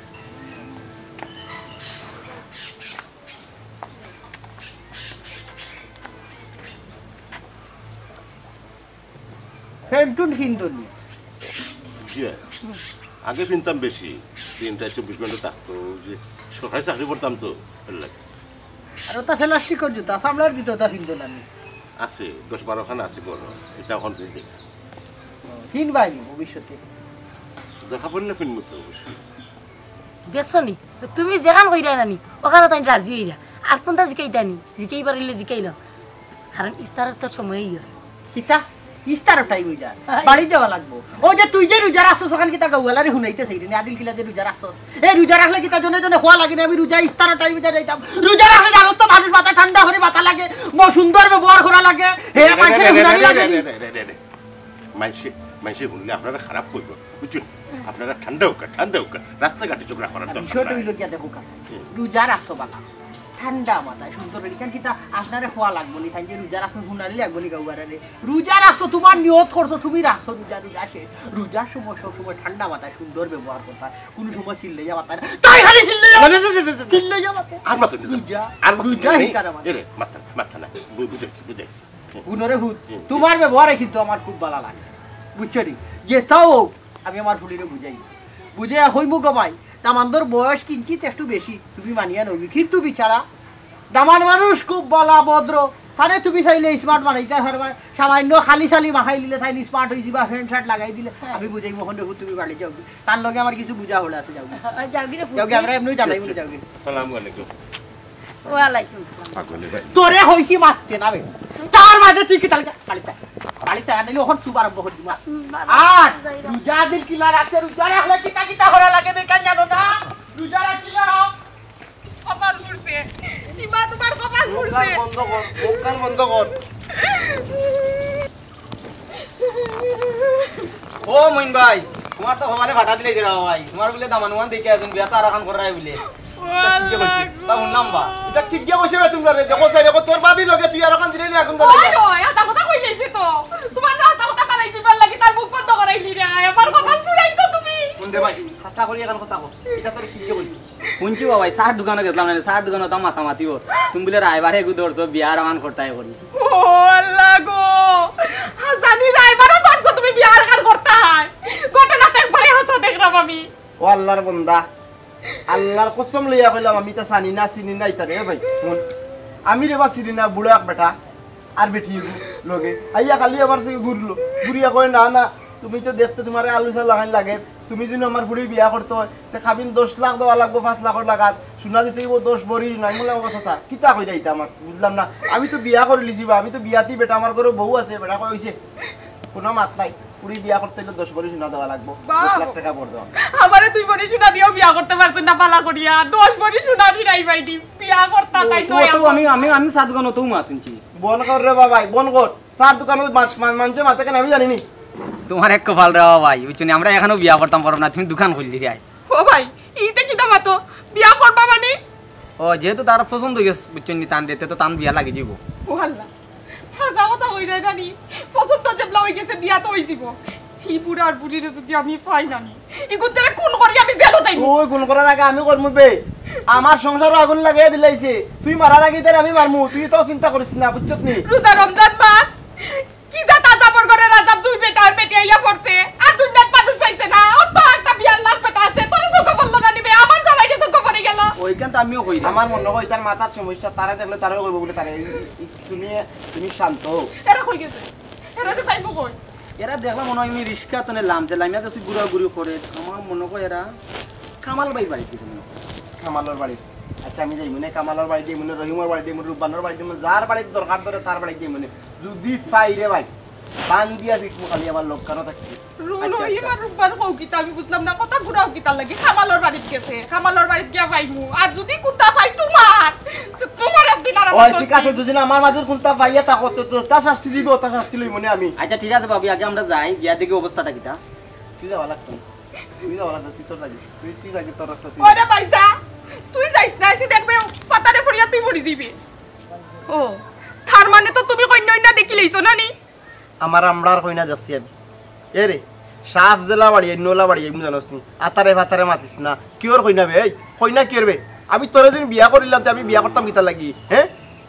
ফেন্টুন ফিন্দুনি। জি, আগে ফিনতাম বেশি, দিনটা চব্বিশ ঘন্টা থাকতো, ওই যে সরকারি চাকরি করতাম তো, এর লাগি। আর ওটা প্লাস্টিকর জুতা, চামড়ার জুতা ওটা ফিন্দুন আমি। আছে, দশ বারো খান আছে বড়, এটা অখন ফিনতে না। ও, ফিনবায়নি ভবিষ্যতে। দেখা পড়লে ফিনবো তো অবশ্যই। দেখছো নি? তো তুমি যেখান কইরায় নানি, ওখানো তাইন রাজি অইরা। আর কুনটা জিকাইতায় নি? জিকাইবার অইলে জিকাইলাও। কারণ ইফতারর তো সময় অইয়া। কিতা? ইফতারর টাইম অইযার। বাড়ি যাওয়া লাগবো। অউ যে তুই যে রোজা রাখছস, ওখান কিতা গাউআলারে হুনাইতে চাইরে নি, আদিলকিলা যে রোজা রাখছস। এই রোজা রাখলে কিতা জনে জনে কওয়া লাগে নি, আমি রোজা ইফতারর টাইম অইযার যাইতাম। রোজা রাখলে জানোস তো মানুষ মাথা ঠান্ডা করি মাতা লাগে, ব-, সুন্দর ব্যবহার করা লাগে। হে, মানষে হুনানি লাগে নি। মানষে, মানষে হুনলে আপনারা খারাপ কইবো, বুঝছইন? আপনারা ঠান্ডা অউক্কা, ঠান্ডা অউক্কা, রাস্তাঘাটে ঝগড়া করার দরকার নাই। বিষয়টা অইলো গিয়া দেখো কাকা, হুম। রোজা রাখছো বালা, ঠান্ডা মাথায় সুন্দর করি, কারণ কিতা আপনারে কওয়া লাগবো নি, তাইন যে রোজা রাখছো হুনানি লাগবো নি গাউআলারে। রোজা রাখছো, তুমার নিয়ত করছো, তুমি রাখছো রোজা, রোজা শেষ। রোজার সময় সব সময় ঠান্ডা মাথায় সুন্দর ব্যবহার করতায়, কুনু সময় চিল্লাইয়া মাতায় না। তাই খালি চিল্লাইয়া না, না, না, না, না, না। চিল্লাইয়া মাতায়। আর মাতো না, রোজা, আর মাতো রোজা না। হিকার আমার। এরে, মাতো না, মাতো না। বু-, বুঝাইছি, বুঝাইছি। হুনরে হুন, হুম। তুমার ব্যবহারে কিন্তু আমার খুব ভালা লাগছে। বুঝছো নি? যেতাউ অউক, আমি আমার ফুড়িরে বুঝাই। বুঝাইয়া কইমু গো ভাই, দামান্দর বয়স কিঞ্চিত একটু বেশি, তুমি মানিয়া নেওগি। কিন্তু বিচারা, দামান মানুষ খুব ভালা ভদ্র, তারে তুমি চাইলে স্মার্ট বানাইতায় পারবায়, সামাইন্য খালি চালি মাখাই দিলে তাইন স্মার্ট অইযিবা, প্যান্ট শার্ট লাগাই দিলে। আমি বুঝাইমু, অখন দেখো তুমি বাড়ি যাও। তার লগে আমার কিছু বুঝা হলে আছে, যাও। যাও গি, আমরা এমনেউ জানাইমু, যাও গি। আসসালামু আলাইকুম। ওয়ালাইকুম সালাম। তোরে কইছি মাততে না বে। তার মাঝে তুই কিতা লাগি বাড়িত আয়? বাড়িত আয়, নাইলে অখন চুপ আরম্ভ করি দিমু। আর রোজা দিল কিলা রাখছে, রোজা রাখলে কিতা কিতা করা লাগে বে, কেন জানো না? রোজা রাখিলে কপাল পুড়ছে। সীমা, তোমার কপাল পুড়ছে। বন্ধ কর, মুখ কান বন্ধ কর। ও মইন ভাই, তোমার তো কপালে ফাটা দিলাইছে রে ভাই। তোমার বুলে দামান উমান দেখি আছইন, বিয়া তো আরোখান কররায় বুলে। তা শুনলাম বা। ইতা কিগিয়ে কইছে বে তুমরারে? দেখো চাই, দেখো, তোর ভাবির লগে তুই আরোখান দিলে না অখন। ওই, ওই, হাছা কথা কইলাইছে তো। তোমার না হাছা কথা বানাইছি, বার লাগি তার মুখ বন্ধ করাইলি রে। আমার কপাল পুড়াইছো তুমি। কোন রে ভাই? হাছা করি অখন কথা কও। ইতা তোরে কিগিয়ে কইছে? হুনছি বা ভাই, চার দোকানো গেছলাম না, চার দোকানো তো মাতামাতি অর। তুমি বুলে রায়বার এগু ধরছো, বিয়া আরোখান করতায় করি। ও আল্লাহ গো, হাছানি রায়বারও ধরছো তুমি, বিয়া আরোখান করতায়। ঘটনা তো একবারে হাছা দেখলাম আমি। ও আল্লাহর বন্দা, আল্লাহর কসম লইয়া কইলাম, আমি ইতা জানি না, চিনি না ইতারে। এ ভাই, হুন, আমি রে বা চিনি না, বুড়া এক বেটা, আর বেটি এগু লগে আইয়া খালি আমার সঙ্গে ঘুরলো, ঘুরিয়া কয়, "না, না, তুমি তো দেখতে তোমারে আলু চাল লাখান লাগে, তুমি যদি আমার ফুড়ি বিয়া করতে অয়, তে কাবিন দশ লাখ দেওয়া লাগবো, পাঁচ লাখর লাগাত, সোনা দিতে অইবো দশ ভরি।" আমি বললাম, "ও চাচা, কিতা কইরা ইতা আমার বুঝলাম না, আমি তো বিয়া করিলিছি বা, আমি তো বিয়াতি বেটা, আমার ঘরো বউ আছে।" বেটা কয়, "অইছে, কুনু মাত নাই।" ফুড়ি বিয়া করতে অইলে দশ ভরি সোনা দেওয়া লাগবো, দশ লাখ টেকা ভর দেওয়া। আমারে দুই ভরি সোনা দিয়াও বিয়া করতে পারছইন না ভালা করিয়া, দশ ভরি সোনা দি রাইবাই দি বিয়া করতা তাই ও, নয় তো আমি, আমি, আমি সাত গণ তো মা শুনছি। বন কর রে বাবাই, বন কর। চার দোকানো মানষে মাতে কেনে আমি জানি নি। তোমার এক কপাল রে বাবাই, বুঝছো নি? আমরা অখনো বিয়া করতাম পারবো না, তুমি দোকান খুললি রে। ও ভাই, ইতে কিতা মাতো? বিয়া করবা মানে? ও, যেহেতু তার পছন্দ অই গেছে, বুঝছো নি? তান রেতে তো তান বিয়া লাগি যাইবো। ও আল্লাহ। হাছা কথা কইরায় নানি, পছন্দ যেবলা অই গেছে, বিয়া তো অই যিবো। ই বুড়ার বুড়িরে যদি আমি পাই নানি, ইগুর দ্বারা খুন করি আমি জেলো যাইমু। ওই খুন করার আগে আমি করমু বে। আমার সংসারো আগুন লাগাইয়া দিলাইছে। তুই মারার আগে তারে আমি মারমু। তুই তো চিন্তা করিস না, বুঝছত নি? রোজা রমজান মাস, কি জাত আজাবর ঘরে রাজার দুই বেটা আর বেটি আইয়া পড়ছে, আর দুনিয়াত মানুষ পাইছে না। অত একটা বিয়ার লাখ বেটা আছে, তোরে চোখে পড়লো না নি বে, আমার জামাইরে চোখে পড়ি গেল। ওইখান তো আমিও কই। আমার মনে হয় তার মাথার সমস্যা, তারে দেখলে তারেও কইবো বুলে তারে। এই, এই, তুমি, তুমি শান্ত হও। এরা কই গেছে? এরা তো পাইবো কই? এরা দেখলাম মনে হয় আমি রিস্কা তনে লামছে, লামিয়া যাচ্ছে ঘুরাঘুরি করে। আমার মনে হয় এরা কামাল ভাই বাড়িত গেছে মনে হয়। কামালর বাড়ি। আচ্ছা, আমি যাইমু নে, কামালর বাড়ি যাইমু নে, রহিমর বাড়ি যাইমু নে, রূপবানর বাড়ি যাইমু নে, যার বাড়িত দরকার ধরে তার বাড়ি যাইমু নে। যদি পাই রে ভাই, বান্ধিয়া ফিটমু খালি আমার লোক কানো থাকি। রু-, আচ্ছা, রহিম আচ্ছা। আর রূপবান কও কিতা? আমি বুঝলাম না, কথা ঘুরাও কিতার লাগি? কামালর বাড়িত গেছে, কামালর বাড়িত গিয়া পাইমু। আর যদি কুন্তা পাই তোমার, তো তোমার একদিন আর ও, আমার ঠিক আছে, দুদিন। যদি আমার মাঝে কুন্তা পাইয়া থাকো, তো, তো তা শাস্তি দিব, তা শাস্তি লইমু নে আমি। আচ্ছা, ঠিক আছে ভাবি, আগে আমরা যাই, গিয়া দেখি অবস্থাটা কিতা। তুই যাওয়া লাগতো না। তুই যাওয়া লাগতো, তুই তোর যাবি। তুই, তুই যাবি, তোর রাস্তা তুই ওরে যাবি। ভাইসা, তুই যাইস না, এসে দেখবে পাতারে পড়িয়া তুই মরি দিবি। ও, তার মানে তো তুমি কইন্যা অইন্যা দেখিলাইছো না নি? আমার আমরার কইনা দেখছি আমি। এ রে, সাফ জেলা বাড়ি, নোলা বাড়ি, এমন জানোস নি? আতারে ফাতারে মাতিস না। কিওর কইনা বে, এই, কইনা কিওর বে? আমি তোরে যদি বিয়া করিলাম, তে আমি বিয়া করতাম কিতার লাগি, হ্যাঁ?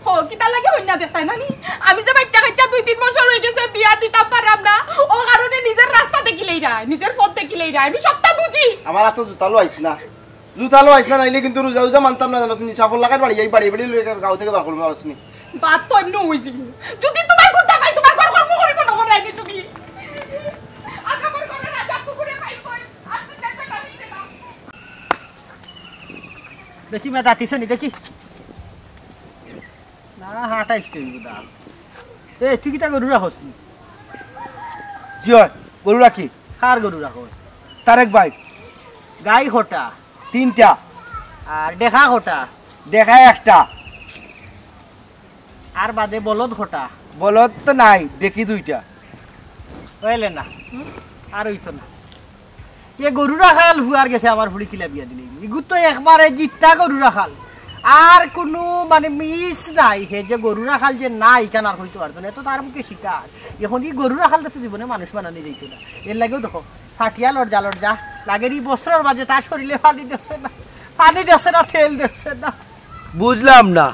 ও, কিতার লাগি কইনা দেখতায় না নি? আমি যে বাচ্চা কাচ্চা দুই তিন বছর অই গেছে, বিয়া দিতাম পারলাম না, ও কারণে নিজের রাস্তা দেখিলাইরায়, নিজের পথ দেখিলাইরায়, আমি সবটা বুঝি। আমার আতো জুতা লইস না। জুতা লইস না, নাইলে কিন্তু রোজা রোজা মানতাম না, জানো তুমি? সাফল লাগার বাড়ি, এই বাড়ি, বাড়ি লইয়া গাঁও থেকে বার করবো, পারছ নি? বাদ তো এমনি অই যিবো। যদি তোমার কুন্তা পাই, তোমার ঘর কর্ম করিব না, করে আইনি তুমি। আজ আমার ঘরে রাজা পুকুরে পাই কই, আজ তুমি দেখবে না, দিতে না। দেখি, মে দাঁতিছে নি, দেখি। না, হাঁটাইছ তুই, বুদা। এ, তুই কিতা গরু রাখছ নি? জি অয়, গরু রাখি। কার গরু রাখছ? তারেক ভাই। গাই কটা? তিনটা। আর ডেকা কটা? ডেকা একটা। আর বাদে বলদ কটা? বলদ তো নাই, ডেকি দুইটা। অইলে না, হুম? আর অইতো না। এ গরু রাখাল ফুয়ার গেছে আমার ফুড়ি কিলা বিয়া দিলে। ইগু তো একবারে জিত্তা গরু রাখাল। আর কুনু মানে মিস নাই, হে যে গরু রাখাল যে নাই, ইখান আর কইতো পারতো না। এত তার মুখে শিকার। এখন ই গরু রাখালরে তো জীবনে মানুষ বানানি যাইতো না। এর লাগিও দেখো, ফাটিয়া লড়জা লড়জা। লাগের ই বছরর মাঝে তার শরীরে পানি দেখছে না, পানি দেখছে না, তেল দেখছে না। বুঝলাম না,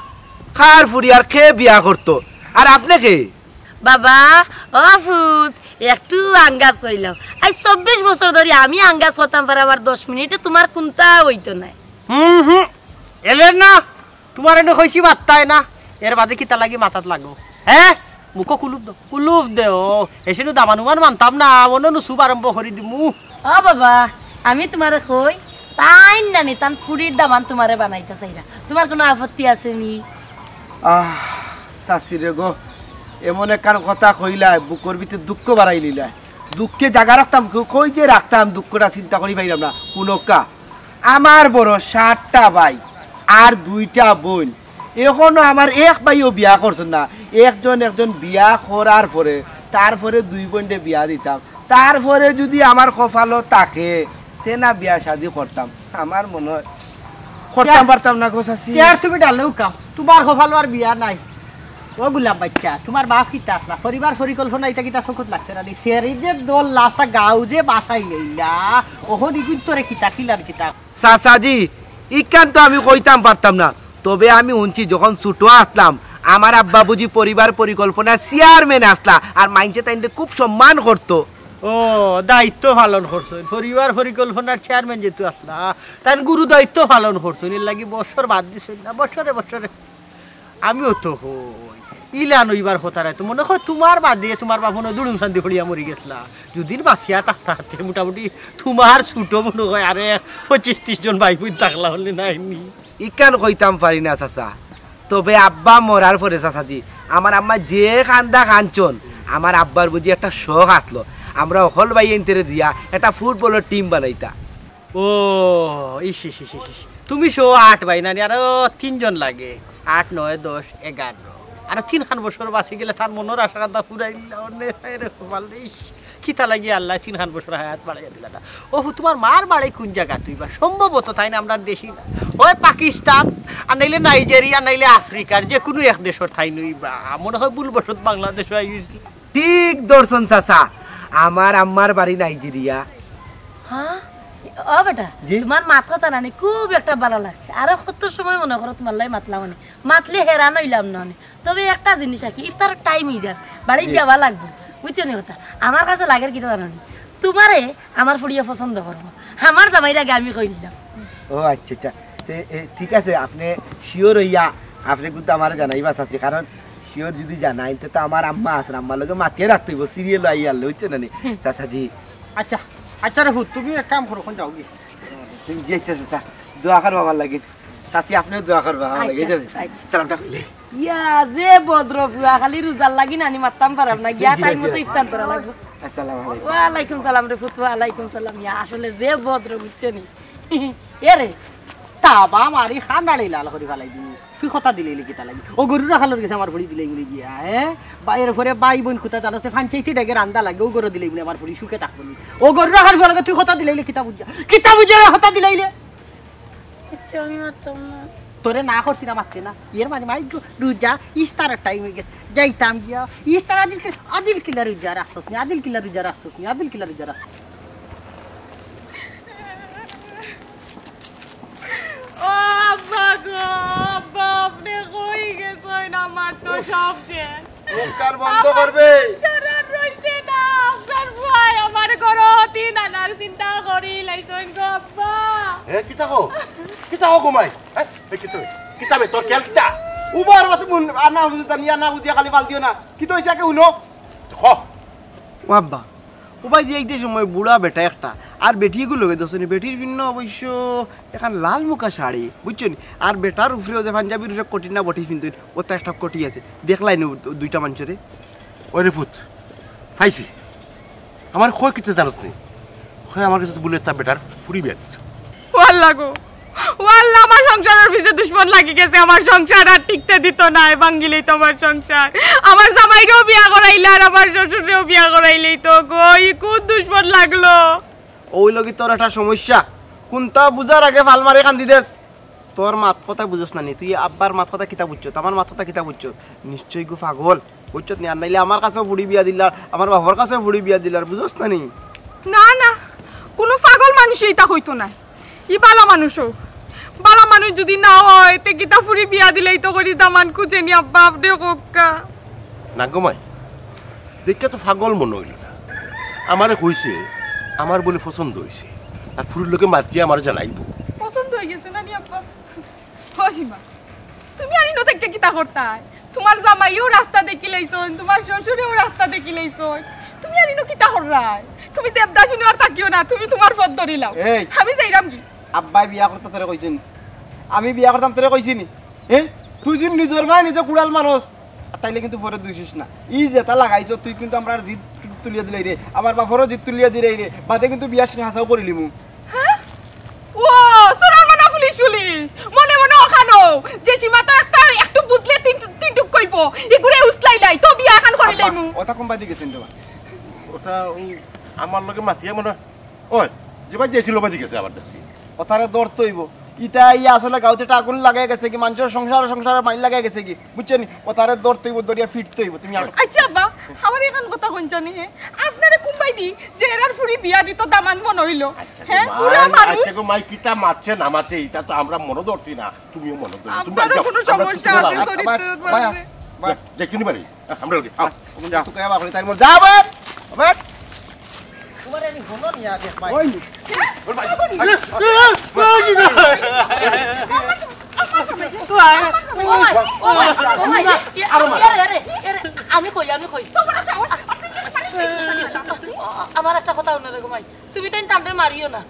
কার ফুড়ি আর কে বিয়া করতো, আর আপনে কে? বাবা, ও ফুত, একটু আঙ্গাজ করিলাও। আইজ চব্বিশ বছর ধরি আমি আঙ্গাজ করতাম পারি, আমার দশ মিনিটে তোমার কুন্তা অইতো নায়। হুম হুম, এলে না, তোমার এনে কইছি মাততায় না। এর বাদে কিতা লাগি মাতাত লাগো? হে? মুখো কুলুপ দেও, কুলুপ দেও। এসে নু দামান উমান মানতাম না, মনো নু সুব আরম্ভ করি দিমু। ও বাবা, আমি তুমারে কই, তাইন নানি তান ফুড়ির দামান তুমারে বানাইতা চাইরা। তুমার কুনু আপত্তি আছে নি? আহ, চাচি রে গো, এমন একখান কথা কইলায়, বুকর ভিতরে দুঃখ বাড়াই লইলায়। দুঃখে জাগা রাখতাম, কই যে রাখতাম, দুঃখটা চিন্তা করি পাইরাম না। হুনউক্কা, আমার বড় সাতটা ভাই আর দুইটা বইন, এখনো আমার এক ভাইও বিয়া করছইন না। একজন একজন বিয়া করার পরে, তারপরে দুই বইনরে বিয়া দিতাম, তারপরে যুদি আমার কপালো থাকে, তে না বিয়া শাদি করতাম। আমার মনো অয় করতাম পারতাম না গো চাচি। তে আর তুমি ডালেও কাম, তুমার কপালো আর বিয়া নাই। ও গুলাম বাইচ্চা, তুমার বাপ কিতা আছলা? পরিবার পরিকল্পনা ইতা কিতা চকুত লাগছে না নি? সেরি যে দল লাস্টা গাউ যে বাসাই লইলা, ওহন ইগুন তোরে কিতা কিলান কিতা? চাচাজি, ইখান তো আমি কইতাম পারতাম না, তবে আমি হুনছি যখন ছোট আছলাম, আমার আব্বা বুঝি পরিবার পরিকল্পনার চেয়ারম্যান আছলা, আর মাইনষে তাইনরে খুব সম্মান করতো। ও, দায়িত্ব পালন করছইন, পরিবার পরিকল্পনার চেয়ারম্যান যেহেতু আছলা, তাইন গুরু দায়িত্ব পালন করছইন, এর লাগি বছর বাদ দিছইন না, বছরে বছরে। আমিও তো কই, ইলান অইবার কথা নায় তো, মনো কয় তুমার বাদে তুমার বাপ মনো অয় দুড়ুম সান্দি পড়িয়া মরি গেছলা। যুদি বাঁচিয়া থাকতা তে মোটামুটি তুমার ছোট মনো অয় আরো পঁচিশ তিরিশ জন ভাই বইন থাকলা অইলে নায় নি। ইখান কইতাম পারি না চাচা, তবে আব্বা মরার পরে চাচাজি, আমার আম্মা যে কান্দা কানছইন, আমার আব্বার বুঝি একটা শখ আছলো, আমরা হকল ভাইয়াইন্তরে দিয়া একটা ফুটবলর টিম বানাইতা। ও, ইস, ইস, ইস, ইস, ইস। তুমি সহ আট ভাই নানি, আরো তিনজন লাগে। আট, নয়, দশ, এগারো। আরো তিনখান বছর বাঁচি গেলে তার মনর আশা কান্দা ফুরাইলা অনে, হায় রে কপাল রে, ইস। কিতা লাগি আল্লায় তিনখান বছর হায়াত বাড়াইয়া দিলা না? ও, তুমার মার বাড়ি কুন জাগাত তুই বা? সম্ভবত তাইন আমরার দেশি না। অয় পাকিস্তান, আর নাইলে নাইজেরিয়া, নাইলে আফ্রিকার যে কুনু এক দেশর তাইন অইবা। মনো অয় ভুলবশত বাংলাদেশো আই গেছি। ঠিক ধরছইন চাচা, আমার আম্মার বাড়ি নাইজেরিয়া। হ্যাঁ? ও বেটা, জি? তুমার মাত কথা নানি খুব একটা ভালা লাগছে। আরো কত সময় মনো করো তুমার লগে মাতলাম অনে। মাতলে হেরান অইলাম না অনে। তবে একটা জিনিস আর কি, ইফতারর টাইম অই যার, বাড়িত জি। যাওয়া লাগবো। বুঝছো নি কথা? আমার কাছে লাগের কিতা জানো নি? তুমারে আমার ফুড়িয়ে পছন্দ করবো। আমার জামাইর আগে আমি কই দিলাম। ও আচ্ছা, আচ্ছা। তে, এ, ঠিক আছে, আপনে শিওর অইয়া আপনে কিন্তু আমারে জানাইবা চাচি, কারণ শিওর যুদি জানাইন, তে তো আমার আম্মা আছইন, আম্মার লগে মাতিয়া রাখতে অইবো, সিরিয়াল আইয়ারলে, বুঝছো না নি? চাচাজি। আচ্ছা, আচ্ছা রে ফুত, তুমি এক কাম করো, অখন যাও গি। তুমি গিয়া, আচ্ছা, চাচা, দোয়া করবা আমার লাগি। চাচি, আপনেও দোয়া করবা আমার লাগি, আচ্ছা, যাবেন? আচ্ছা। সালামটা কইলে। ইয়া, যে ভদ্র ফুয়া, খালি রোজার লাগি নানি মাততাম পারাম না, গিয়া জি, টাইম জি। মতো ইফতার করা লাগবো। আসসালামু আলাইকুম। ওয়ালাইকুম সালাম রে ফুত, ওয়ালাইকুম সালাম। ইয়া, আসলে যে ভদ্র, বুঝছো নি? এ রে, তাবা মারি খান্ডালি লাল করি ফালাই দিমু। তুই কথা দিলাইলে কিতা লাগি? ও গরু রাখালর গেছে আমার ফুড়ি দিলাই বুলি গিয়া, হ্যাঁ? বা এর পরে ভাই বইন কুতা জানো, সে ফাঞ্চাইতি ডেগে রান্দা লাগে, ও গরু দিলাই বুলি আমার ফুড়ি সুখে থাকবো নি। ও গরু রাখাল ফুয়ার লগে তুই কথা দিলাইলে কিতা বুঝা? কিতা বুঝা কথা দিলাইলে? আচ্ছা, আমি মারতাম না। তোরে না করছি না মারতে না। এর মানে মাই গো, রোজা, ইফতারর টাইম অই গেছে। যাইতাম গিয়া, ইফতার আদিল কিলা, আদিল কিলা রোজা রাখছস নি, আদিল কিলা রোজা রাখছস নি, আদিল কিলা রোজা রাখছস। ও আব্বা গো, আব্বা, আপনে কই গেছইন? আমার তো সব শেষ। মুখ কান বন্ধ করবে। আমার সংসার আর রইছে না। আপনার ভাই আমার ঘরো তিন আনার চিন্তা করি লাইছইন গো আব্বা। এ, কিতা কও? কিতা কও ঘুমাই? হ্যাঁ? এ, কিতা বে? কিতা বে? তোর খেয়াল কিতা? উবার বাসে মুন, আর না বুঝে জানি, আর না বুঝিয়া খালি বাল দিও না। কিতা অইছে আগে হুনো? হ। ও আব্বা, ও ভাই যে এই যে সময় বুড়া বেটা একটা, আর বেটি এগু লগে দেখছো নি, বেটির ভিন্ন অবশ্য এখান লাল মুখা শাড়ি, বুঝছো নি? আর বেটার উপরেও যে পাঞ্জাবির উপরে কটির না বটি পিনতইন, ওটা একটা কটি আছে, দেখলাই নি দুইটা মানষরে? ওরে পুত, পাইছি। আমার কয় কিতা জানোস নি? কয় আমার কাছে বুলে তার বেটার ফুড়ি বিয়া দিত। ও আল্লাহ গো, ও আল্লাহ, আমার সংসারর পিছে দুশমন লাগি গেছে, আমার সংসার আর টিকতে দিত নায়, ভাঙ্গিলাইতো আমার সংসার। আমার জামাইরেও বিয়া করাইলা আর আমার শ্বশুররেও বিয়া করাইলাইতো গো, ই কোন দুশমন লাগলো? ওই লগি তোর একটা সমস্যা, কুনতা বুঝার আগে ফাল মারি কান্দি দেস। তোর মাত কথা বুঝোস না নি, তুই আব্বার মাত কথা কিতা বুঝছস, আমার মাত কথা কিতা বুঝছস? নিশ্চয় গু পাগল, বুঝছস নি? আর নাইলে আমার কাছেও ফুড়ি বিয়া দিলার, আমার বাপর কাছেও ফুড়ি বিয়া দিলার, বুঝোস না নি? না, না, কুনু পাগল মানুষে ইতা কইতো নায়। ই বালা মানুষ অউক। বালা মানুষ যুদি না অয়, তে কিতা ফুড়ি বিয়া দিলাইতো করি দামান খুঁজে নি আব্বা, আপনে কউক্কা। না গো মাই, দেখিয়া তো পাগল মনো অইলো না। আমারে কইছে, আমার বুলে পছন্দ অইছে। আর ফুড়ির লগে মাতিয়া আমারে জানাইবো। পছন্দ অই গেছে না নি আব্বা? ও সীমা, তুমি আর ইনো থাকিয়া কিতা করতায়? তুমার জামাইও রাস্তা দেখিলাইছইন, তুমার শ্বশুরেও রাস্তা দেখিলাইছইন। তুমি আর ইনো কিতা কররায়? তুমি দেবদাসী নু আর থাকিও না, তুমি তুমার পথ ধরিলাও। এই। আমি যাইরাম কি? আব্বায় বিয়া করতা তোরে কইছইন? আমি বিয়া করতাম তোরে কইছি নি? হে? তুই যদি নিজর ভাই নিজে কুড়াল মারস, আর তাইলে কিন্তু পরে দুষিস না। ই যেটা লাগাইছস তুই কিন্তু আমরার জিদ তুলিয়া দিলাই রে, আমার বাপরও জিদ তুলিয়া দিলাই রে, বাদে কিন্তু বিয়া সিং হাছাউ করিলিমু। হ্যাঁ? ও, সুরার মানা পুলিশ পুলিশ, মনে মনে অখানো, যে সীমা তো একটা একটু বুঝলে তিন তিন টুক কইবো, ইগুরে উসলাইলাই, তো বিয়া এখান করিলাইমু। ওটা কোন বাদি গেছইন রে বা? ওটা ওই আমার লগে মাতিয়া মনে হয়। ওই, যে ভাই গেছিল বাদি গেছে আবার দেখছি। ওটারে ধরতে অইবো। ইতা ইয়া আসলে গাউতে টাকুন লাগাই গেছে কি, মানষর সংসার সংসারে মাইর লাগাই গেছে কি, বুঝছো নি? ওটারে ধরতে অইবো, ধরিয়া ফিরতে অইবো। তুমি আর আচ্ছা আব্বা, আমার এখান কথা কইন জানি হে, আপনারে কুম্বাই দি যে এরার ফুরি বিয়া দিত দামান মন হইল। আচ্ছা গো হে, মাই, বুড়া মানুষ। আচ্ছা গো মাই, কিতা মারছে না মারছে, ইটা তো আমরা মনে ধরছি না, তুমিও মনে ধরো। তুমি আপনারও যাও, কোনো আমরা সমস্যা আছে চরিত্রের মাঝে? যাই তুমি বাড়ি, আমরা ওকে, আও, তুমি যাও। তুই কইয়া বাকরি তাই মোর, যা বাট, বাট। তোমার আমি হলো নি আগে, ভাই। ওই নি। ওই, ওই, ওই, ওই, ওই, ওই, ওই, ও ভাই, ও ভাই, ও ভাই, এরে, এরে, এরে, আমি কই, আমি কই। তোমার সাহস, আপনি কি পানি ও, আমার একটা কথা হুনো রে গো মাই, তুমি তাইন তানরে মারিও না।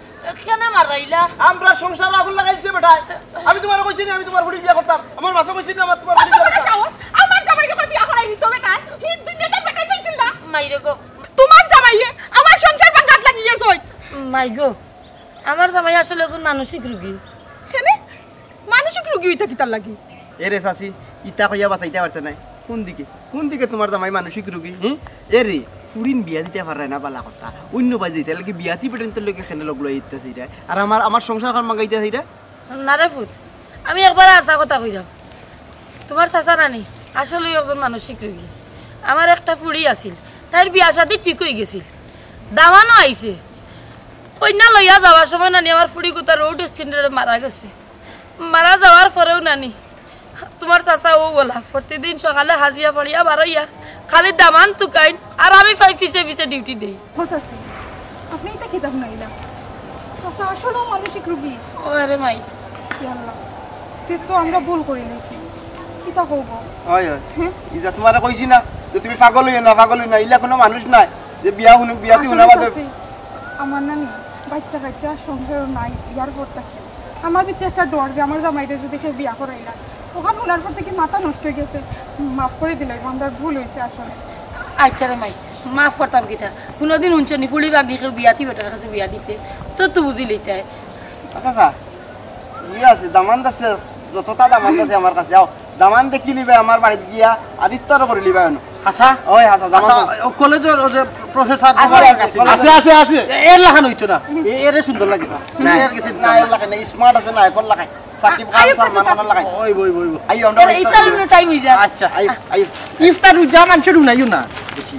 কেনে মারাইলা? আমরা সংসার আগুন লাগাইছে বেটায়। আমি তোমার কইছি নি, আমি তোমার ফুড়ি বিয়া করতাম। আমার বাপে কইছি নি, আমার তোমার ফুড়ি বিয়া তোমার করতাম। সাহস, আমার জামাইরে কই বিয়া করাই দিত বেটায়? হি দুনিয়াতে বেটায় পাইছিল না। মাইরে গো। তোমার জামাইয়ে আমার সংসার ভাঙাত লাগি গেছে। মাই গো, আমার জামাই আসলে একজন মানসিক রোগী। কেনে? মানসিক রোগী হইতা কিতার লাগি? এ রে চাচি, ইতা কইয়া বাঁচাইতে পারতে নাই। কোন দিকে, কোন দিকে তোমার জামাই মানসিক রোগী? হি? এ রে, ফুরিন বিয়া দিতে পারে না, বালা কথা। অন্য বাই দিতে লাগে, বিয়াতি বেটাইন্তর লগে কেনে লগ লই ইতা চাইরা। আর আমার, আমার সংসার খান মাগাইতে চাইরা। না রে পুত, আমি একবার হাছা কথা কইরাম। তোমার চাচা নানি আসলেউ একজন মানসিক রোগী। আমার একটা ফুড়ি আছিল, তাইর বিয়া শাদী ঠিক অই গেছিল, দামানও আইছে। কইন্যা লইয়া যাওয়ার সময় নানি আমার ফুড়ি গুতা রোড অ্যাক্সিডেন্টে মারা গেছে। মারা যাওয়ার পরেও নানি তোমার চাচা অউ বলা প্রতিদিন সকালে হাজিয়া পড়িয়া বারইয়া খালি দামান তুকাইন, আর আমি পাই পিছে পিছে ডিউটি দেই। ও চাচি, আপনি ইতা কিতা হুনাইলা? চাচা আসলেউ মানসিক রোগী। ও আরে মাই। ইয়া আল্লাহ, তে তো আমরা ভুল করিলাইছি। কিতা কইবো? হয়, হয়। হ্যাঁ? ইতা তোমারে কইছি না যে তুমি পাগল অইও না, পাগল অইও না, ইলা কোনো মানুষ নায় যে বিয়া হুনু, বিয়াতি আসলে হুনা বাদে। চাচি, আমার নানি বাচ্চা কাচ্চা সংসারও নাই, ইয়ার পর থাকি আমার ভিতরে একটা ডর যে আমার জামাইরে যদি কেউ বিয়া করাইলা, অখান হুনার পর থাকি মাথা নষ্ট অই গেছে। মাফ করি দিলাইবা, আমরার ভুল অইছে আসলে। আচ্ছা রে মাই, মাফ করতাম কিতা? কুনুদিন হুনছো নি ফুড়ি ভাগনি কেউ বিয়াতি বেটার কাছে বিয়া দিতে? তো তো বুঝিলিতায়। আচ্ছা, আচ্ছা, ঠিক আছে, দামান আছে, যতটা দামান আছে আমার কাছে, আও, দামান দেখিলিবায় আমার বাড়িত গিয়া, আর ইফতারও করিলিবায় অনো। হাছা? ওই হাছা, দামান আচ্ছা, আছে। ও কলেজর ও যে প্রফেসর আছে, আছে, আছে, আছে। আছে, আছে। এ-, এর লাখান অইতো না। এ-, এরে সুন্দর লাগে না। না, এর গেছে না, এর লাখান না, smart আছে না, এখন লাখান। সাকিব খান, আইও, সালমান খানের লাখান। ওই, ওই, ওই, ওই। আইও, আমরা এর ইফতার ইফতার অইলো, টাইম অই যায়। আচ্ছা, আইও, আইও। ইফতার উজা মানষর উনাইও না। বেশি।